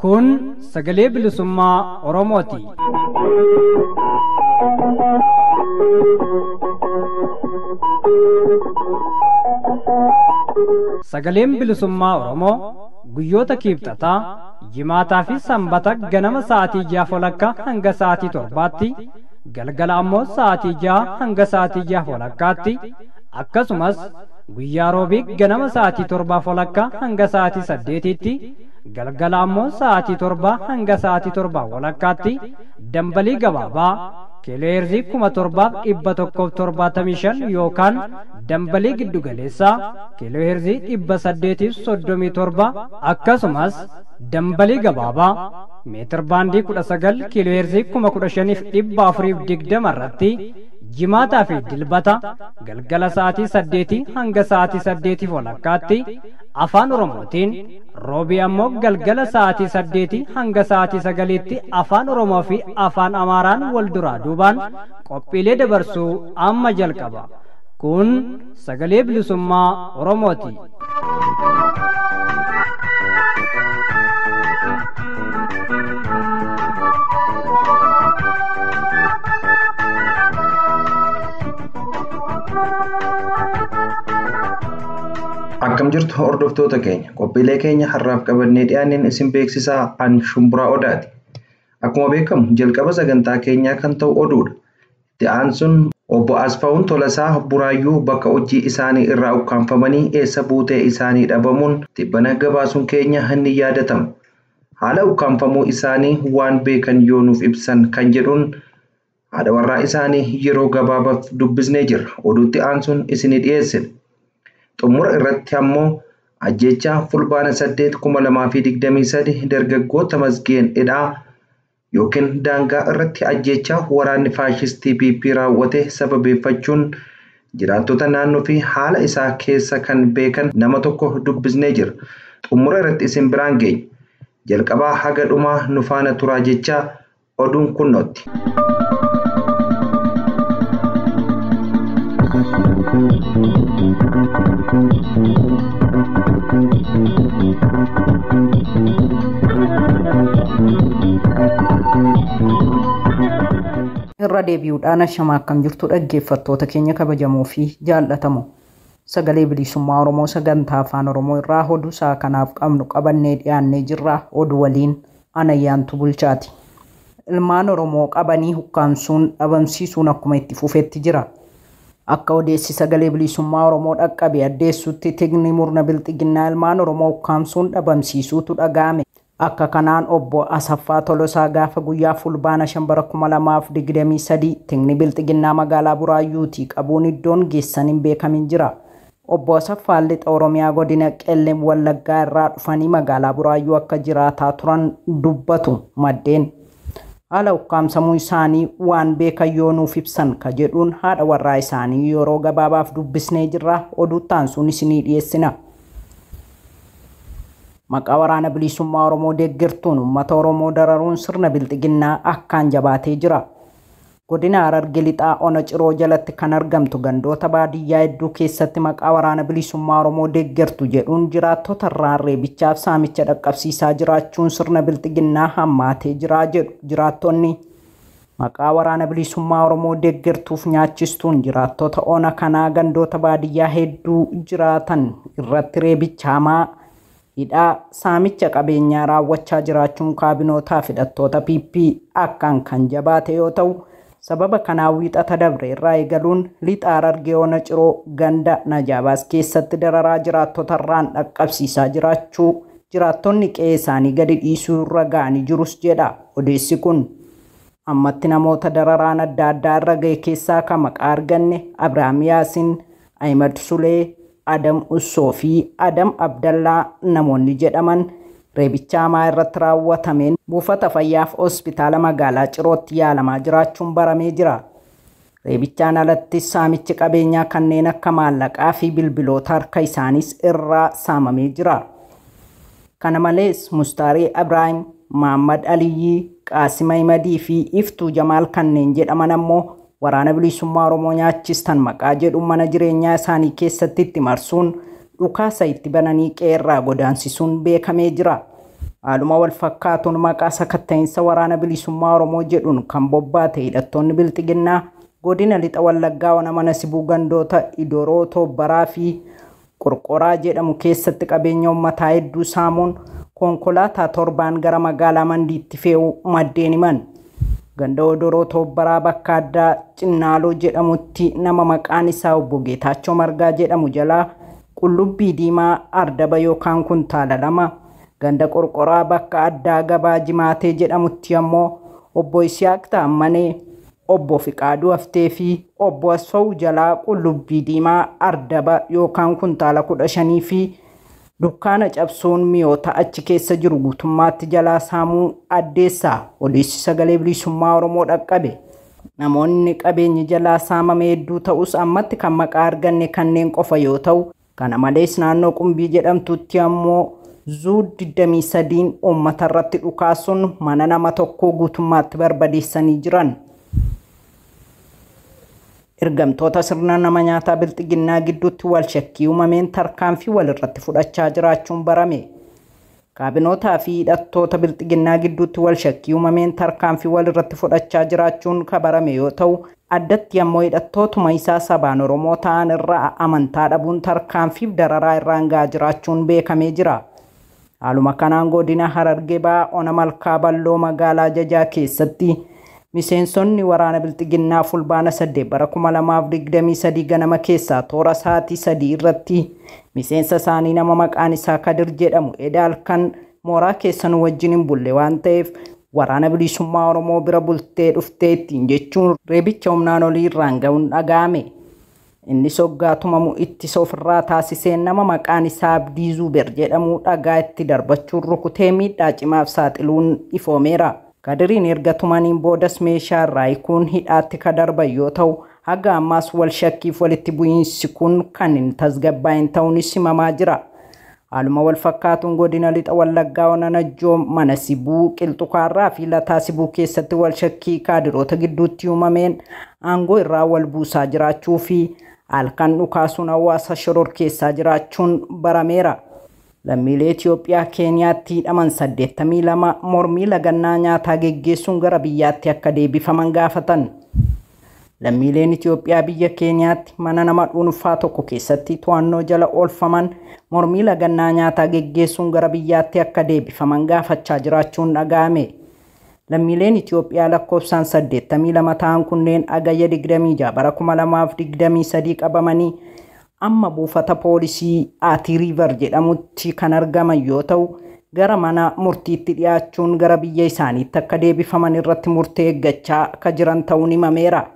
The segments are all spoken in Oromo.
Kun sagalee bilisummaa Oromooti. Sagaleen bilisummaa Oromoo guyyoota kiibxataa, jimaataa fi sanbata ganama sa'aatii 6:30 hanga sa'aatii 7tti, galgala ammoo sa'aatii 6 hanga sa'aatii 6:30tti, akkasumas guyyaa roobii ganama sa'aatii 7:30 hanga sa'aatii 8tti, galgala ammoo sa'aatii 7 hanga sa'aatii 7:30tti dambalii gabaabaa kiilooheerzii 7175 yookaan dambalii giddugaleessaa kiilooheerzii 837, akkasumas dambalii gabaabaa meetir baandii 19 kiilooheerzii 15420 irratti jimaataa fi dilbata galgala sa'aatii 8 hanga sa'aatii 8:30tti afaan Oromootiin, roobii ammoo galgala sa'aatii 8 hanga sa'aatii 9tti afaan Oromoo fi afaan Amaaraan wal duraa duubaan qophiilee dabarsuu amma jalqaba. Kun sagalee bilisummaa Oromooti. Akkam jirtu hordoftoota keenya, qophiilee keenya har'aaf qabannee dhiyaanneen isin beeksisaa an Shumburaa Odaati. Akkuma beekamu jalqaba sagantaa keenyaa kan ta'u oduudha. Itti aansuun obbo Asfaawun Tolasaa Buraayyuu bakka hojii isaanii irraa ukkaanfamanii eessa buutee isaanii dhabamuun tibbana gabaasuun keenya ni yaadatama. Haala ukkaanfamuu isaanii waan beekan yoo nuuf ibsan kan jedhuun haadha warraa isaanii yeroo gabaabaaf dubbisnee jirra. Oduutti aansuun isinii dhiyeessina. Xumura irratti ammoo ajjeechaa fulbaana 8 2023 dargaggoota Masgeen Hidhaa yookiin daangaa irratti ajjeechaa waraanni faashistii PP raawwate sababeeffachuun jiraattota naannoo fi haala isaa keessa kan beekan nama tokko dubbisnee jira. Xumura irratti isin biraan geenya. Jalqabaa haga dhumaa nu faana turaa jechaa oduun kunnootti. Irra deebi'uudhaan ashama akkam jirtu dhaggeeffattoota keenya kabajamoo fi jaallatamoo. Sagalee bilisummaa Oromoo sagantaa afaan Oromoo irraa oduu isaa kanaaf qabnu qabannee dhiyaannee jirra. Oduu waliin Anayyaantu Bulchaati. Ilmaan Oromoo qabanii hukkaamsuun dhabamsiisuun akkuma itti fufetti jira. Akka odeessi sagalee bilisummaa Oromoo dhaqqabe addeessutti tikni murna bilxiginnaa ilmaan Oromoo hukkaamsuun dhabamsiisuutu dhaga'ame. Akka kanaan obbo Asaffaa Tolosaa gaafa guyyaa fulbaana 5/2023 tikni bilxiginnaa magaalaa Buraayyuutii qabuun iddoon geessan hin beekamin jira. Obbo Asaffaan lixa Oromiyaa godina Qellem Wallaggaa irraa dhufanii magaalaa Buraayyuu akka jiraataa turan dubbatu maddeen. Haala ukkaamsamuu isaanii waan beekan yoo nuuf ibsan ka jedhuun haadha warraa isaanii yeroo gabaabaaf dubbisnee jirra. Oduu taansuun isinii dhiyeessina. Maqaa waraana bilisummaa Oromoo deeggartuun uummata Oromoo dararuun sirna bilxiginnaa akkaan jabaatee jira. Godina Harargee lixaa Ona Ciroo jalatti kan argamtu gandoota baadiyyaa hedduu keessatti maqaa waraana bilisummaa Oromoo deeggartu jedhuun jiraattota irraan reebichaaf saamicha dhaqqabsiisaa jiraachuun sirna bilxiginnaa hammaatee jira jedhu jiraattonni. Maqaa waraana bilisummaa Oromoo deeggartuuf nyaachistuun jiraattota ona kanaa gandoota baadiyyaa hedduu jiraatan irratti reebicha hamaa hidhaa saamicha qabeenyaa raawwachaa jiraachuun kaabinootaa fi hidhattoota PP akkaan kan jabaate yoo ta'u, sababa kanaan wiixata dabre irraa eegaluun lixa Harargee Ona Ciroo ganda Najaabaas keessatti dararaa jiraattota irraan dhaqqabsiisaa jiraachuu jiraattonni qe'ee isaanii gadi dhiisuu irra ga'anii jirus jedha odeessi kun. Ammatti namoota dararaan adda addaa irra ga'e keessaa kan maqaa arganne Abrahaam Yaasin, Ahimad Sulee, Adam Ussoo fi Adam Abdallaa namoonni jedhaman reebicha hamaa irratti raawwatameen buufata fayyaaf hospitaala magaalaa Cirootti yaalamaa jiraachuun baramee jira. Reebichaan alatti saamichi qabeenyaa kanneen akka maallaqaa fi bilbiloota harka isaaniis irraa saamamee jira. Kana malees Mustaarii Ibraahim, Muhammad Aliyyi, Qaasima Himadii fi Iftuu Jamaal kanneen jedhaman ammoo Waraana Bilisummaa Oromoo nyaachistan maqaa jedhu mana jireenyaa isaanii keessatti itti marsuun dhukaasa itti bananii qe'eerraa godaansisuun beekamee jira. Haaluma wal fakkaatuun maqaa sakatta'iinsa Waraana Bilisummaa Oromoo jedhuun kan bobbaate hidhattoonni Bilxiginnaa godina Lixa Wallaggaa ona Mana Sibuu gandoota Idoroo Toobbaraa fi Qorqoraa jedhamu keessatti qabeenya uummataa hedduu saamuun konkolaataa 7 gara magaalaa Mandiitti fe'uu maddeen himan. Ganda Odoroo Toobbaraa bakka addaa Cinnaaloo jedhamutti nama maqaan isaa Obbo Geetaachoo Margaa jedhamu jalaa qullubbii diimaa ardaba yookaan kuntaala 2, ganda Qorqoraa bakka addaa Gabaa Jimaatee jedhamutti ammoo Obbo Isiyaaq Taammanee, Obbo Fiqaaduu Haftee fi Obbo Asfaw jalaa qullubbii diimaa ardaba yookaan kuntaala 15 fi dukkaana cabsuun mi'oota achi keessa jiru guutummaatti jalaa saamuu addeessaa odeessi Sagalee Bilisummaa Oromoo dhaqqabe. Namoonni qabeenyi jalaa saamame hedduu ta'us ammatti kan maqaa arganne kanneen qofa yoo ta'u, kana malees naannoo Qumbii jedhamtutti ammoo Zuu 23 uummata irratti dhukaasuun mana nama tokkoo guutummaatti barbadeessanii jiran. Ergamtoota sirna nama nyaataa Bilxiginnaa gidduutti wal shakkii uumameen tarkaanfii walirratti fudhachaa jiraachuun barame. Kaabinootaa fi hidhattoota Bilxiginnaa gidduutti wal shakkii uumameen tarkaanfii walirratti fudhachaa jiraachuun kabarame yoo ta'u, addatti ammoo hidhattootuma isaa sabaan Oromoo ta'an irraa amantaa dhabuun tarkaanfiif dararaa irraan gahaa jiraachuun beekamee jira. Haaluma kanaan godina Harargee Bahaa ona Malkaa Balloo magaalaa Jajaa keessatti miseensonni waraana Bilxiginnaa fulbaana 8 bara 2023 ganama keessaa toora sa'aatii 3 irratti miseensa isaanii nama maqaan isaa Kadir jedhamu eda halkan mooraa keessan wajjin hin bulle waan ta'eef Waraana Bilisummaa Oromoo bira bultee dhuftee ittiin jechuun reebicha humnaan olii irraan ga'uun dhaga'ame. Innis hoggaa tumamu ittisa ofirraa taasisee nama maqaan isaa Abdii Zuuber jedhamu dhagaa itti darbachuun rukutee miidhaa cimaaf saaxiluun ifoomeera. Kadiriin erga tumaniin boodas meeshaa irraa hiikuun hidhaatti ka darban yoo ta'u, haga ammaas wal shakkiif walitti bu'iinsi kun kan hin tasgabbaa'in ta'uunis himamaa jira. Haaluma wal fakkaatuun godina Lixa Wallaggaa ona Najjoo mana Sibuu Qilxukaarraa fi Lataa Sibuu keessatti wal shakkii kaadiroota gidduutti uumameen aangoo irraa wal buusaa jiraachuu fi halkan dhukaasuun hawaasa shororkeessaa jiraachuun barameera. Lammiilee Itoophiyaa Keeniyaatti hidhaman 82 mormii lagannaa nyaataa geggeessuun gara biyyaatti akka deebifaman gaafatan. Lammiileen Itoophiyaa biyya Keeniyaatti mana nama dhuunfaa tokko keessatti to'annoo jala oolfaman mormii lagannaa nyaataa geggeessuun gara biyyaatti akka deebifaman gaafachaa jiraachuun dhaga'ame. Lammiileen Itoophiyaa lakkoofsaan 82 ta'an kunneen Hagayya 26 bara 2023 qabamanii amma buufata poolisii Athi River jedhamutti kan argaman yoo ta'u, gara mana murtiitti dhiyaachuun gara biyya isaaniitti akka deebifaman irratti murtee eeggachaa akka jiran ta'uun himameera.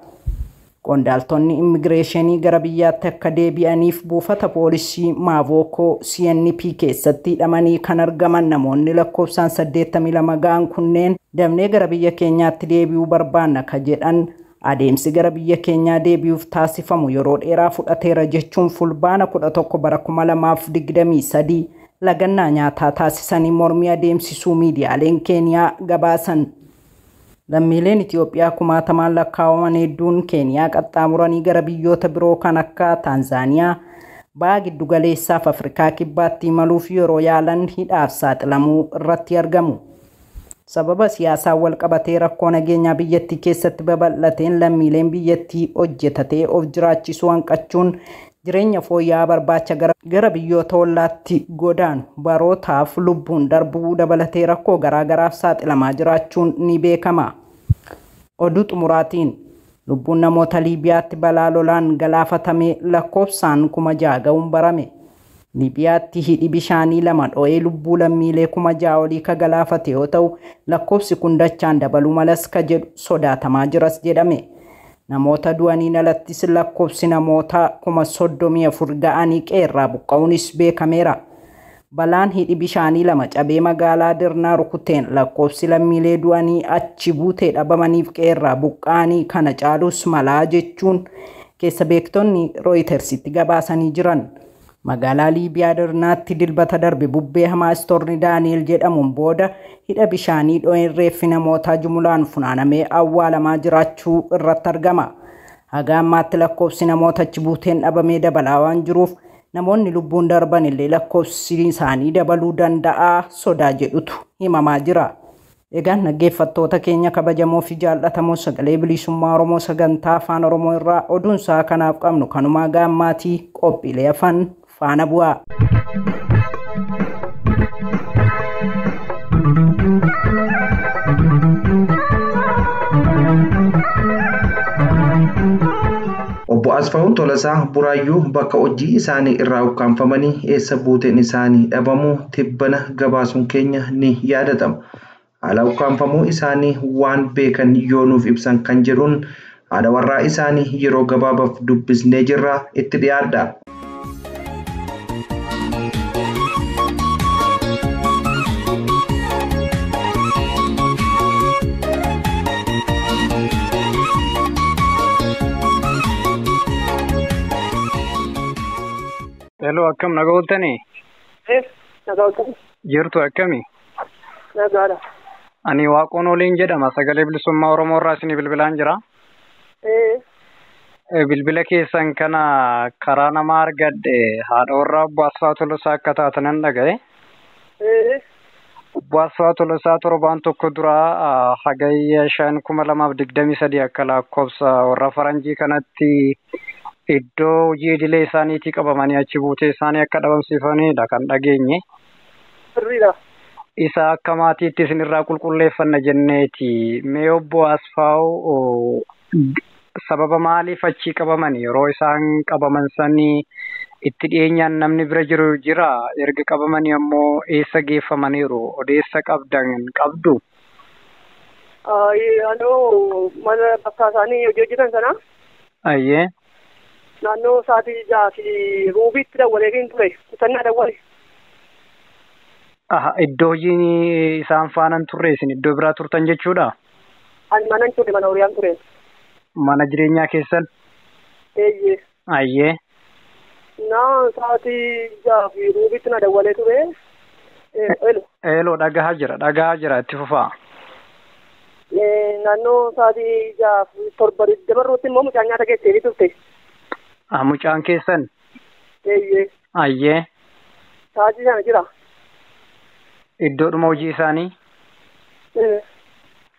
Qondaaltonni immigireeshinii gara biyyaatti akka deebi'aniif buufata poolisii Maavookoo CNP keessatti hidhamanii kan argaman namoonni lakkoofsaan 82 ga'an kunneen damnee gara biyya keenyaatti deebi'uu barbaanna ka jedhan adeemsi gara biyya keenyaa deebi'uuf taasifamu yeroo dheeraa fudhateera jechuun fulbaana 11 bara 2023 lagannaa nyaataa taasisanii mormii adeemsisuu miidiyaaleen Keeniyaa gabaasan. Lammiileen Itoophiyaa kumaatamaan lakkaa'aman hedduun Keeniyaa qaxxaamuranii gara biyyoota biroo kan akka Taanzaaniyaa, Baha Giddugaleessaaf Afrikaa Kibbaatti imaluuf yeroo yaalan hidhaaf saaxilamuu irratti argamu. Sababa siyaasaan wal qabatee rakkoo nageenyaa biyyattii keessatti babal'ateen lammiileen biyyattii hojjetatee of jiraachisuu hanqachuun jireenya fooyya'aa barbaacha gara biyyoota ollaatti godaanu barootaaf lubbuun darbuu dabalatee rakkoo garaagaraaf saaxilamaa jiraachuun ni beekama. Oduu xumuraatiin lubbuun namoota Liibiyaatti balaa lolaan galaafatame lakkoofsaan 6,000 ga'uun barame. Liibiyaatti hidhi bishaanii 2 dho'ee lubbuu lammiilee 6,000 olii ka galaafate yoo ta'u, lakkoofsi kun dachaan dabaluu malas ka jedhu sodaatamaa jiras jedhame. Namoota du'aniin alattis lakkoofsi namoota 34,000 ga'anii qeerraa buqqa'uunis beekameera. Balaan hidhi bishaanii 2 cabee magaalaa Dirnaa rukuteen lakkoofsi lammiilee du'anii achi buutee dhabamaniif qeerraa buqqa'anii kana caalus malaa jechuun keessa beektonni Rooyitersitti gabaasanii jiran. Magaalaa Liibiyaa Dirnaatti dilbata darbe bubbee hamaa Istoorni Daani'el jedhamuun booda hidha bishaanii dho'een reeffi namootaa jumulaan funaanamee awwaalamaa jiraachuu irratti argama. Haga ammaatti lakkoofsi namoota achi buuteen dhabamee dabalaa waan jiruuf namoonni lubbuun darban illee lakkoofsi isaanii dabaluu danda'a sodaa jedhutu himamaa jira. Egaan dhaggeeffattoota keenya kabajamoo fi jaallatamoo sagalee bilisummaa Oromoo sagantaa afaan Oromoo irraa oduun isaa kanaaf qabnu kanumaa gaammaatii qophiilee afaan faana bu'aa. Obbo Asfaawun Tolasaa Buraayyuu bakka hojii isaanii irraa ukkaanfamanii eessa buuteen isaanii dhabamuu tibbana gabaasuun keenya ni yaadatama. Haala ukkaanfamuu isaanii waan beekan yoo nuuf ibsan kan jedhuun haadha warraa isaanii yeroo gabaabaaf dubbisnee jirra itti dhiyaadha. Hello, akkam nagaa ooltanii? Nagaa ooltanii. Jirtu akkami? Nagaadha. Ani Waaqoon Oliin jedhama. Sagalee Bilisummaa Oromoo irraa isinii bilbilaan jira. Bilbila keessan kana karaa nama argadhe haadha warraa Obbo Asfaa Tolosaa akka taatanan dhaga'e. Obbo Asfaa Tolosaa torbaan tokko dura hagayya 5, 2023 akka lakkoofsa warra faranjii kanatti iddoo hojii idilee isaaniitii qabamanii achi buutee isaanii akka dhabamsiifanidha kan dhageenye. Sirriidha. Isa akka maatiitti isinirraa qulqulleeffanna jenneeti. Mee Obbo Asfaaw sababa maaliif achii qabaman? Yeroo isaan qabaman sanii itti dhiyeenyaan namni bira jiru jira? Erga qabamanii ammoo eessa geeffamaniiru? Odeessa qabdan qabdu? Anoo mana bakka isaanii hojii hojjetan sana. Ayyee. Naannoo sa'aatii 6:15tti dawwalee ture. Kutannaa dawwale. Aha, iddoo hojiin isaan faanan turre isin iddoo biraa turtan jechuudha? Ani manan ture, mana horiyaan ture. Mana jireenyaa keessan? Eeyyee. Ayyee. Naa sa'aatii 6:15tti na dawwalee ture. Elo. Elo, dhagahaa jira, dhagahaa jira, itti fufaa. Naannoo sa'aatii 6:37 immoo mucaan nyaata geessee turte. Ah, mucaan keessan? Eeyyee. Ayyee. Sa'aatii sana jira. Iddoodhuma hojii isaanii?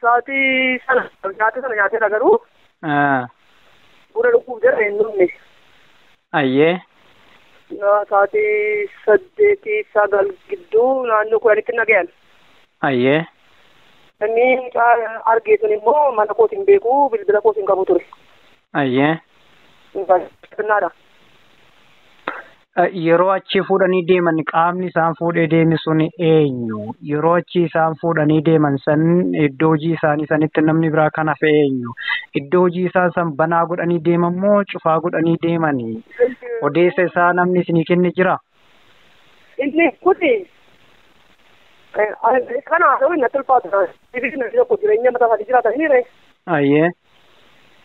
Sa'aatii sana nyaata sana nyaateera garuu. Buna dhuguuf jedha hin dhumne. Ayyee. Sa'aatii 8, 9 gidduu naannoo 10tti nagayan. Ayyee. Inni mucaa argee sun immoo mana kootiin beeku bilbila kootiin qabu ture. Ayyee. Finnaadha. Yeroo achi fuudhanii deeman qaamni isaan fuudhee deeme sun eenyu? Yeroo achi isaan fuudhanii deeman san iddoo hojii isaanii sanitti namni biraa kan hafe eenyu? Iddoo hojii isaan san banaa godhanii deeman moo cufaa godhanii deemanii? Odeessa isaa namni isinii kenne jira? Inni kuni kana haasawuu natti ulfaatu. Namni tokko jireenya mataa isaatii jiraatan ni Ayyee.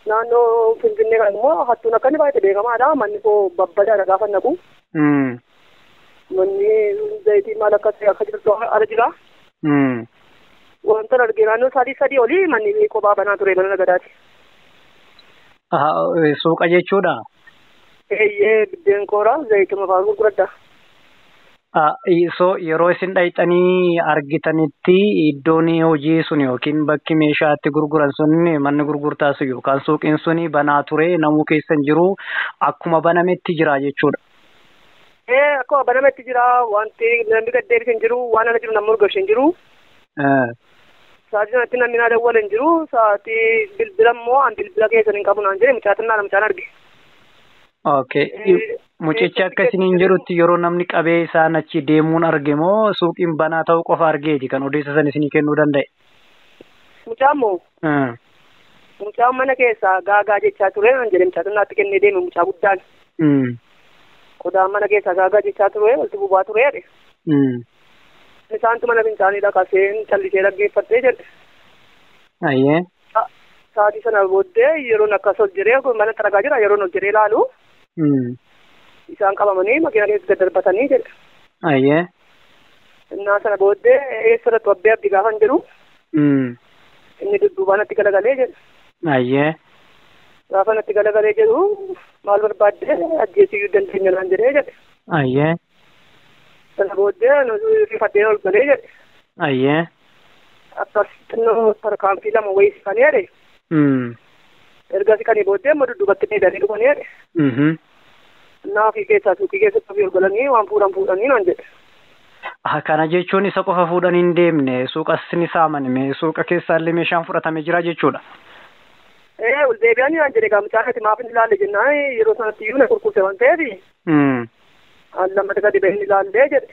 Naannoo Finfinnee kana immoo hattuun akka inni baay'ate beekamaadha. Manni koo babbadaadha gaafa naqu. Manni zayitii maal akka ta'e akka jirtu ala jira. Wanta argee naannoo sa'aatii 3 olii manni kophaa banaa ture mana nagadaati. Suuqa jechuudha? Eeyyee, biddeen koora zayituma fa'aa gurguradha. So yeroo isin dhayxanii argitanitti iddoon hojii sun yookiin bakki meeshaa itti gurguran sun manni gurgurtaa sun yookaan suuqiin sun banaa ture namuu keessa hin jiru akkuma banametti jira jechuudha. Akkuma banametti jira wanti namni gad deebise hin jiru waan ala jiru namni urgashe hin jiru. Sa'aatii sanatti namni naa dawwale hin jiru sa'aatii bilbila immoo an bilbila keessan hin qabu naan jedhe mucaa xinnaa mucaan arge. Okay. Mucichi akka isiniin jedhutti yeroo namni qabee isaan achi deemuun arge moo suuqiin banaa ta'uu qofa argeeti kan odeessa san isinii kennuu danda'e? Mucaan moo? Mucaan mana keessaa gaagaa jechaa ture naan jedhe mucaa xinnaatti kennee deeme mucaa guddaan. Qodaan mana keessaa gaagaa jechaa ture walitti bubaa ture jedhe. Isaantu mana fincaanii dhaqaseen callisee dhaggeeffadhee jedhe. Ayyee. Sa'aatii sana booddee yeroon akkas ol jedhee mana xaragaa jira yeroon ol jedhee ilaalu. Isaan qabamanii makiinaa keessa daddarbatanii jedhe. Ayyee. Innaa sana booddee eessarratti wabbee abdii gaafan jedhu. Inni dudduubaan natti galagalee jedhe. Ayyee. Gaafa natti galagalee jedhu maal barbaaddee ajjeesiyyuu dandeenya naan jedhee jedhe. Ayyee. Sana booddee rifadhee ol galee jedhe. Ayyee. Akkas xinnoo tarkaanfii lama wayii siqanii jedhe. Erga siqanii booddee immoo dudduubatti dheedanii dhufanii jedhe. Innaa ofii keessaa suuqii keessatti ofii ol galanii waan fuudhan fuudhanii naan jedhe. Kana jechuun isa qofa fuudhanii hin deemne, suuqas ni saaman, suuqa keessaallee meeshaan fudhatamee jira jechuudha. Ol deebi'anii naan jedhe mucaan ati maaf hin ilaalle jennaan yeroo sanatti iyyuu na kurkurse waan ta'eef. Lammata gadi bahee hin ilaallee jedhe.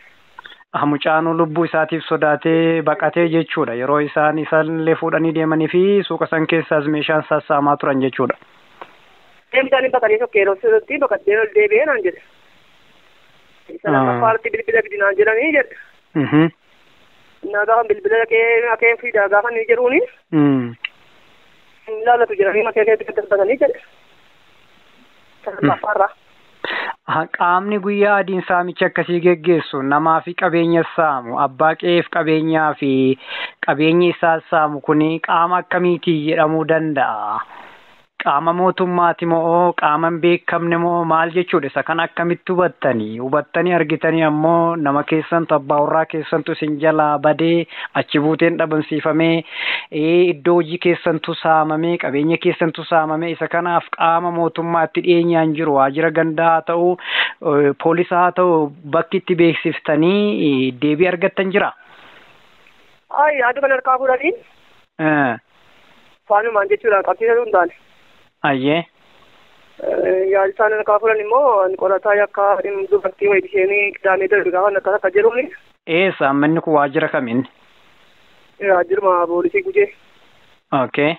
Mucaanuu lubbuu isaatiif sodaatee baqatee jechuudha. Yeroo isaan isaallee fuudhanii deemanii fi suuqa san keessaas meeshaan sassaamaa turan jechuudha. Mucaan hin baqatee tokko yeroo sirriitti baqatee ol deebi'ee naan jedhe. Isa lammaffaatti bilbila fidi naan jedhanii jedhe. Innaa gaafa bilbila dhaqee akeen fidaa gaafa inni jedhuuni. Hin ilaallatu jedhanii makee keessatti darbatanii jedhe. Isa lammaffaarraa. Qaamni guyyaa adiin saamicha akkasii geggeessu namaa fi qabeenya saamu, abbaa qe'eef qabeenyaa fi qabeenya isaa saamu kun qaama akkamiitii jedhamuu danda'a? Qaama mootummaati moo qaama hin beekamne moo maal jechuudha? Isa kana akkamitti hubattanii? Hubattanii argitanii ammoo nama keessantu abbaa warraa keessantu isin jalaa badee achi buuteen dhabamsiifamee iddoo hojii keessantu saamamee qabeenya keessantu saamamee isa kanaaf qaama mootummaatti dhiyeenyaan jiru waajjira gandaa haa ta'u poolisa haa ta'u bakki itti beeksiftanii deebii argattan jira? Ay yaada kana harkaa fuudhanii. Faanumaan jechuudha qabsiisatu hin taane. Ayyee. Yaada isaan harkaa fuudhan immoo qorataa yakka dubartii wayii isheen qidaamee darbe gaafa akkas akka jedhuuni. Eessa manni kun waajjira kamiin? Waajjiruma poolisii Gujee. Okay.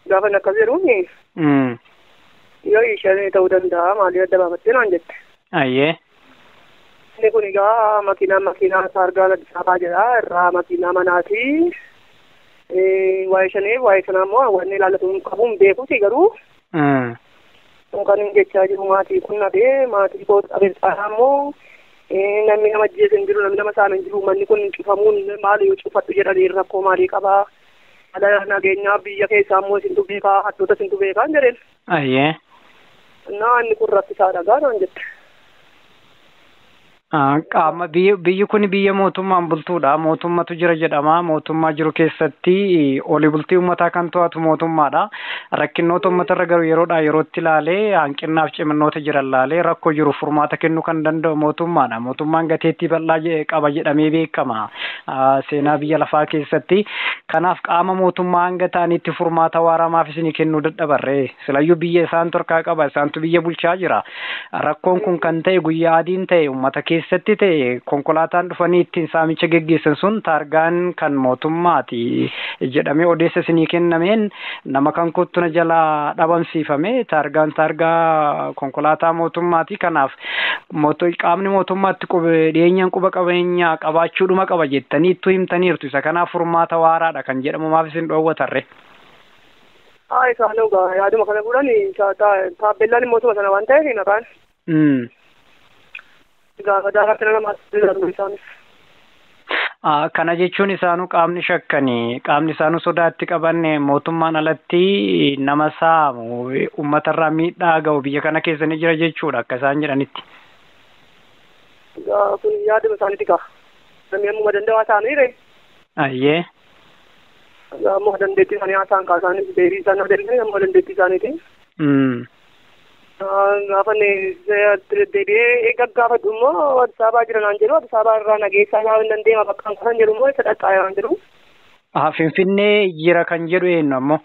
Gaafa akkas jedhuuni. Yoo isheen ta'uu danda'a maalii adda baafattee naan jette. Ayyee. Inni kun egaa makiinaa saargaan Addis Ababaa jedha irraa makiinaa manaati. Waa'ee shanii waa'ee sanaa immoo wanni ilaallatu hin qabu hin beekuti garuu. Kan hin jechaa jiru maatii kun nabee maatii koo qabeessaa immoo namni nama ajjeese hin jiru namni nama saame hin jiru manni kun cufamuun maal yoo cufadhu jedhanii rakkoo maalii qabaa. Haala nageenyaa biyya keessaa immoo isintu beekaa hattoota isintu beekaa hin jedheen. Ayyee. Naa inni kun rakkisaadha gaa naan jette. Qaama biyyi kun biyya mootummaan bultuudha. Mootummatu jira jedhama. Mootummaa jiru keessatti olii bultii uummataa kan to'atu mootummaadha. Rakkinnoota uummatarra garuu yeroodhaa yerootti ilaalee hanqinnaaf ciminnoota jiran ilaalee rakkoo jiru furmaata kennuu kan danda'u mootummaadha. Mootummaan gateettii bal'aa qaba jedhamee beekama seenaa biyya lafaa keessatti. Kanaaf qaama mootummaa hanga ta'anitti furmaata waaramaaf isinii kennuu dadhabarree. Silayyuu biyya isaantu harkaa qaba. Isaantu biyya bulchaa jira. Rakkoon kun kan ta'e guyyaa adiin ta'e uummata keessatti ta'e konkolaataan dhufanii ittiin saamicha geggeessan sun taargaan kan mootummaati jedhamee odeessa isinii kennameen nama kan kottu na jalaa dhabamsiifame taargaan taargaa konkolaataa mootummaati. Kanaaf qaamni mootummaatti dhiyeenyaan quba qabeenyaa qabaachuudhuma qaba jettanii ittuu himtaniirtu. Isa kanaaf furmaata waaraadha kan jedhamu maaf isin dhoowwatarre? Isaan egaa yaaduma kana fuudhanii taabellaan mootummaa sana waan ta'eef maqaan. Gaafa daakatti nama isaanis. Kana jechuun isaanuu qaamni shakkanii qaamni isaanuu sodaatti qabanne mootummaan alatti nama saamu uummatarraa miidhaa ga'u biyya kana keessa ni jira jechuudha akka isaan jedhanitti. Kun yaaduma isaaniiti gaa. Namni ammuma danda'aa isaanii ree. Ayyee. Amma dandeettii isaanii haasaan kaasaanis deebii isaan nama deebisanii amma dandeettii isaaniiti. Gaafa deebi'ee gaafadhu immoo Addis Ababaa jira naan jedhu Addis Ababaa irraa nageessaa isaa hin dandeema bakka hin jedhu immoo isa dhaqqaa naan jedhu. Finfinnee jira kan jedhu eenyu ammoo?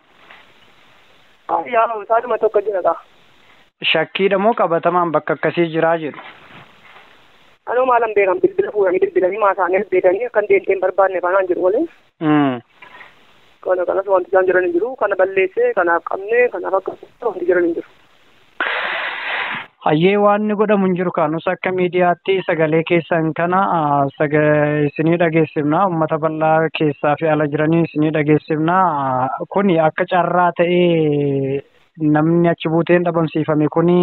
Yaa isaadhuma tokko jira gaa. Shakkiidha moo qabatamaan bakka akkasii jiraa jedhu? Anoo maalan beekan bilbila fuudhanii bilbilanii maasaanii beekanii akkan deemtee hin barbaanne faanaan jedhu waliin. Kana kanas wanti isaan jiran hin jiru kana balleessee kanaaf qabne kanaaf akka wanti jiran hin jiru. Hayyee waan inni godhamu hin jiru kaanus akka miidiyaatti sagalee keessan kana isinii dhageessifna. Uummata bal'aa keessaa fi ala jiranii isinii dhageessifna. Kuni akka carraa ta'ee namni achi buuteen dhabamsiifame kuni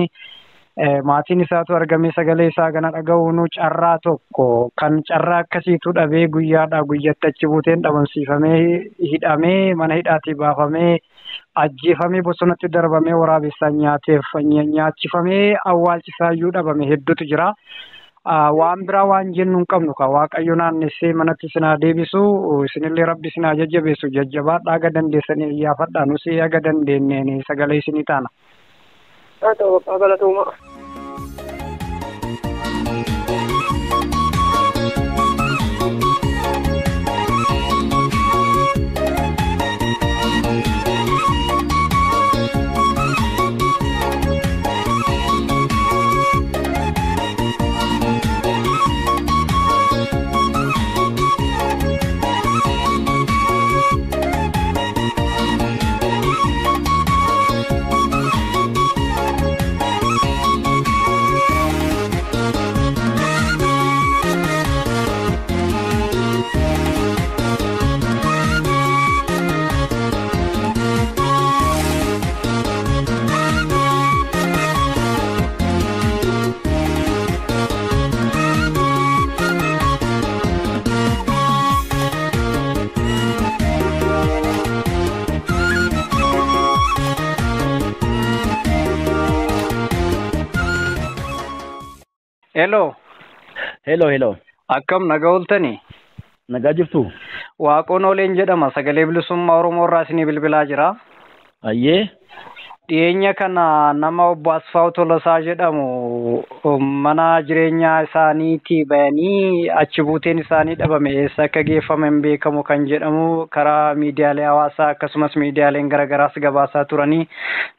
Maatiin isaatu argamee sagalee isaa kana dhaga'uun carraa tokko kan carraa akkasiitu dhabee guyyaadhaa guyyatti achi buuteen dhabamsiifamee hidhamee mana hidhaatii baafamee ajjeefamee bosonatti darbamee waraabessaan nyaateef nyaachifamee awwaalchisaayyuu dhabame hedduutu jira. Waan biraa waan jennu hin qabnu ka Waaqayyo naannessee manatti isin haa deebisu, isinillee Rabbi isin haa jajjabeessu, jajjabaadhaa aga dandeessanii iyyaafadhaa, nus aga dandeenyeen sagalee isinii taana. Haa ta'u abbaa galatooma. Hello. Hello, hello. Akkam nagaa ooltanii? Nagaa jirtu? Waaqoon Ooleen jedhama. Sagalee Bilisummaa Oromoo irraa isinii bilbilaa jira. Ayyee. Dhiyeenya kana nama obbo Asfaaw Tolosaa jedhamu mana jireenyaa isaaniitii bayanii achi buuteen isaanii dhabame eessa akka geeffame hin beekamu kan jedhamu karaa miidiyaalee hawaasaa akkasumas miidiyaaleen garaagaraas gabaasaa turanii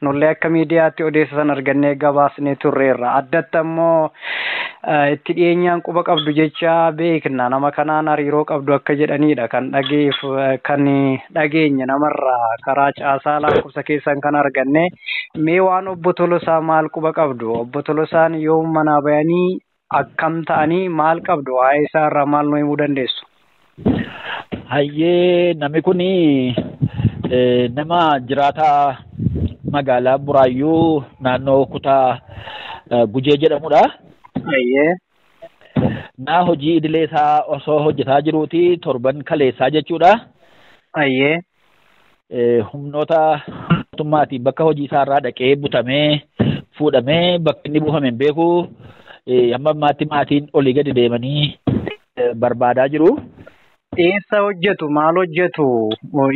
nullee akka miidiyaatti odeessa san argannee gabaasnee turreerra. Addatti ammoo itti dhiyeenyaan quba qabdu jecha beekna nama kanaan hariiroo qabdu akka jedhanidha kan dhageef kan dhageenye namarraa karaa caasaa lakkoofsa keessan kan arganne. Mee waan obbo Tolosaa maal quba qabdu? Obbo Tolosaan yoom manaa bayanii akkam ta'anii maal qabdu? Waa'ee isaa irraa maal nu himuu dandeessu? Hayyee, namni kun nama jiraataa magaalaa Buraayyuu naannoo kutaa Gujee jedhamudha. Hayyee. Naa hojii idilee isaa osoo hojjetaa jiruuti torban kaleessaa jechuudha. Hayyee. Humnoota mootummaatiin bakka hojii isaarraa dhaqee butamee fuudhamee bakka inni buufame hin beeku. Hamma ammaatti maatiin olii gadi deemanii barbaadaa jiru. Eessa hojjetu? Maal hojjetu?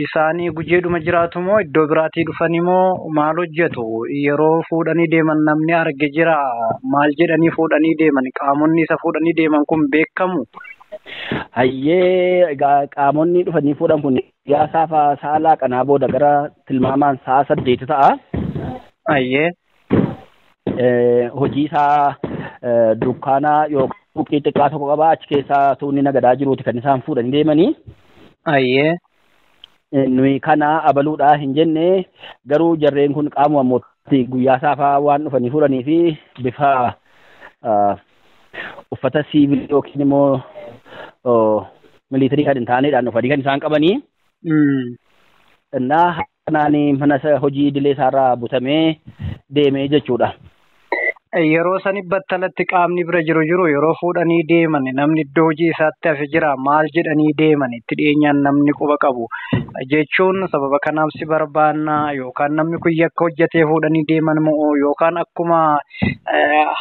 Isaanii Gujeedhuma jiraatu moo iddoo biraatii dhufanii moo maal hojjetu? Yeroo fuudhanii deeman namni arge jira. Maal jedhanii fuudhanii deeman? Qaamonni isa fuudhanii deeman kun beekamu? Hayyee, egaa qaamonni dhufanii fuudhan kun guyyaa saalaa qanaa booda gara tilmaamaan sa'a 8 ta'a. Hayyee. Hojii isaa dukkaanaa yookaan suuqii xiqqaa tokko qabaa achi keessaa tuunni nagadaa jiruuti kan isaan fuudhanii deemanii. Hayyee. Nuyi kana abaluudhaa hin jenne garuu jarreen kun qaamuma mootummaatti guyyaa saafaa waan dhufanii fuudhanii fi bifa uffata siivilii yookiin immoo militarii kan hin taaneedhaan dhufanii kan isaan qabanii. Innaa kanaan mana hojii idilee isaarraa butamee deemee jechuudha. Yeroo sani battalatti qaamni bira jiru yeroo fuudhanii deeman namni iddoo hojii isaatti hafe jira maal jedhanii deeman itti dhiyeenyaan namni quba qabu jechuun sababa kanaaf si barbaanna yookaan namni kun yakka hojjetee fuudhanii deeman moo yookaan akkuma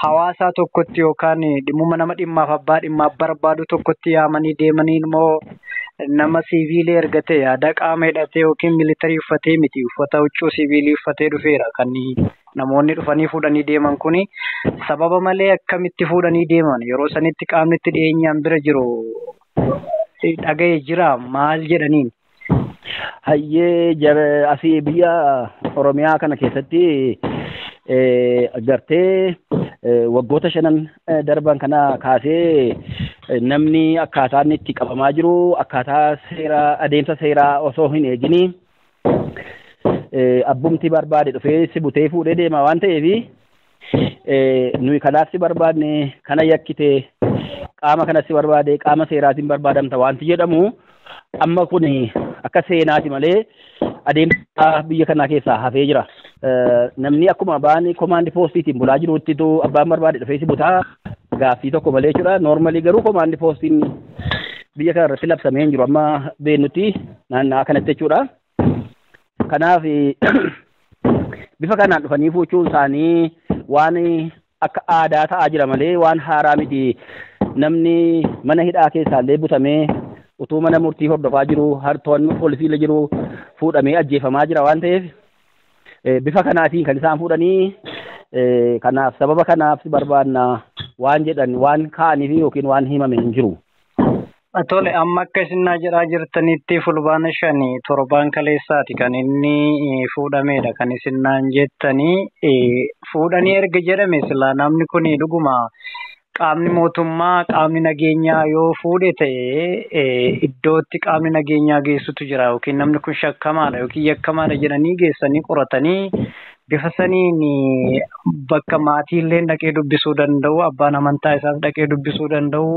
hawaasaa tokkotti yookaan dhimmuma nama dhimmaaf abbaa dhimmaaf barbaadu tokkotti yaamanii deemaniin moo nama siiviilii ergatee yaada qaama hidhatee yookiin militarii uffatee miti uffata huccuu siiviilii uffatee dhufeera kan namoonni dhufanii fuudhanii deeman kuni sababa malee akkamitti fuudhanii deeman yeroo sanitti qaamni itti dhiyeenyaan bira jiru dhaga'ee jira maal jedhaniin? Hayyee, asii biyya Oromiyaa kana keessatti gartee waggoota 5 darban kana kaasee namni akkaataa inni itti qabamaa jiru akkaataa seeraa adeemsa seeraa osoo hin eegini abbumti barbaade dhufee si butee fuudhee deema waan ta'eef nuyi kanaaf si barbaadne kana yakkite qaama kana si barbaade qaama seeraatiin barbaadamta wanti jedhamu Amma kun akka seenaati malee adeemsa biyya kanaa keessaa hafee jira. Namni akkuma ba'anii komaandi poostiitiin bulaa jirutti abbaan barbaade dhufee si butaa gaaffii tokko malee jechuudha. Noormalii garuu komaandi poostiin biyya kana irratti labsamee hin jiru amma beennutti naanna'aa kanatti jechuudha. Kanaaf bifa kanaan dhufanii fuuchuun isaanii waan akka aadaa ta'aa jira malee waan haaraa miti. Namni mana hidhaa keessaallee butamee utuu mana murtii hordofaa jiru to'annoo poolisiirra jiru fuudhamee ajjeefamaa jira waan ta'eef bifa kanaatiin kan isaan fuudhanii kanaaf sababa kanaaf barbaanna waan jedhan waan kaa'aniif yookiin waan himame hin jiru. Tole amma akka isin jedhaa jirtanitti fulbaana 5 torbaan kaleessaati kan inni fuudhamedha kan isin naan jettanii fuudhanii erga jedhame sila namni kun dhuguma qaamni mootummaa qaamni nageenyaa yoo fuudhe ta'e iddootti qaamni nageenyaa geessutu jira yookiin namni kun shakkamaadha yookiin yakkamaadha jedhanii geessanii qoratanii bifa saniin bakka maatiillee dhaqee dubbisuu danda'u abbaan amantaa isaas dhaqee dubbisuu danda'u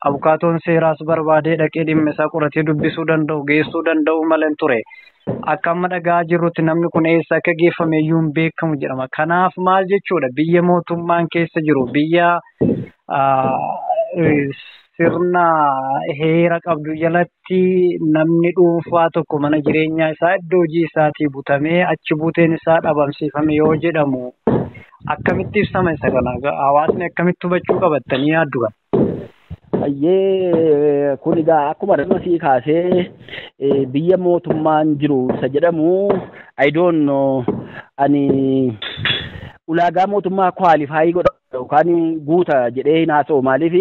abukaatoon seeraas barbaadee dhaqee dhimma isaa qoratee dubbisuu danda'u geessuu danda'u malee ture. Akka amma dhagaa jirrutti namni kun eessa akka geeffame iyyuu hin beekamu jedhama. Kanaaf maal jechuudha biyya mootummaan keessa jiru biyya sirna heera qabdu jalatti namni dhuunfaa tokko mana jireenyaa isaa iddoo hojii isaatii butamee achi buuteen isaa dhabamsiifame yoo jedhamu akkamitti ibsama isa kana hawaasni akkamitti hubachuu qabattanii yaaddu kana? Ayyee kun egaa akkuma sii kaasee biyya mootummaan jiru isa jedhamu I don't know ani ulaagaa mootummaa kwalifaayii godha yookaan guuta jedhee hin haasa'u maaliif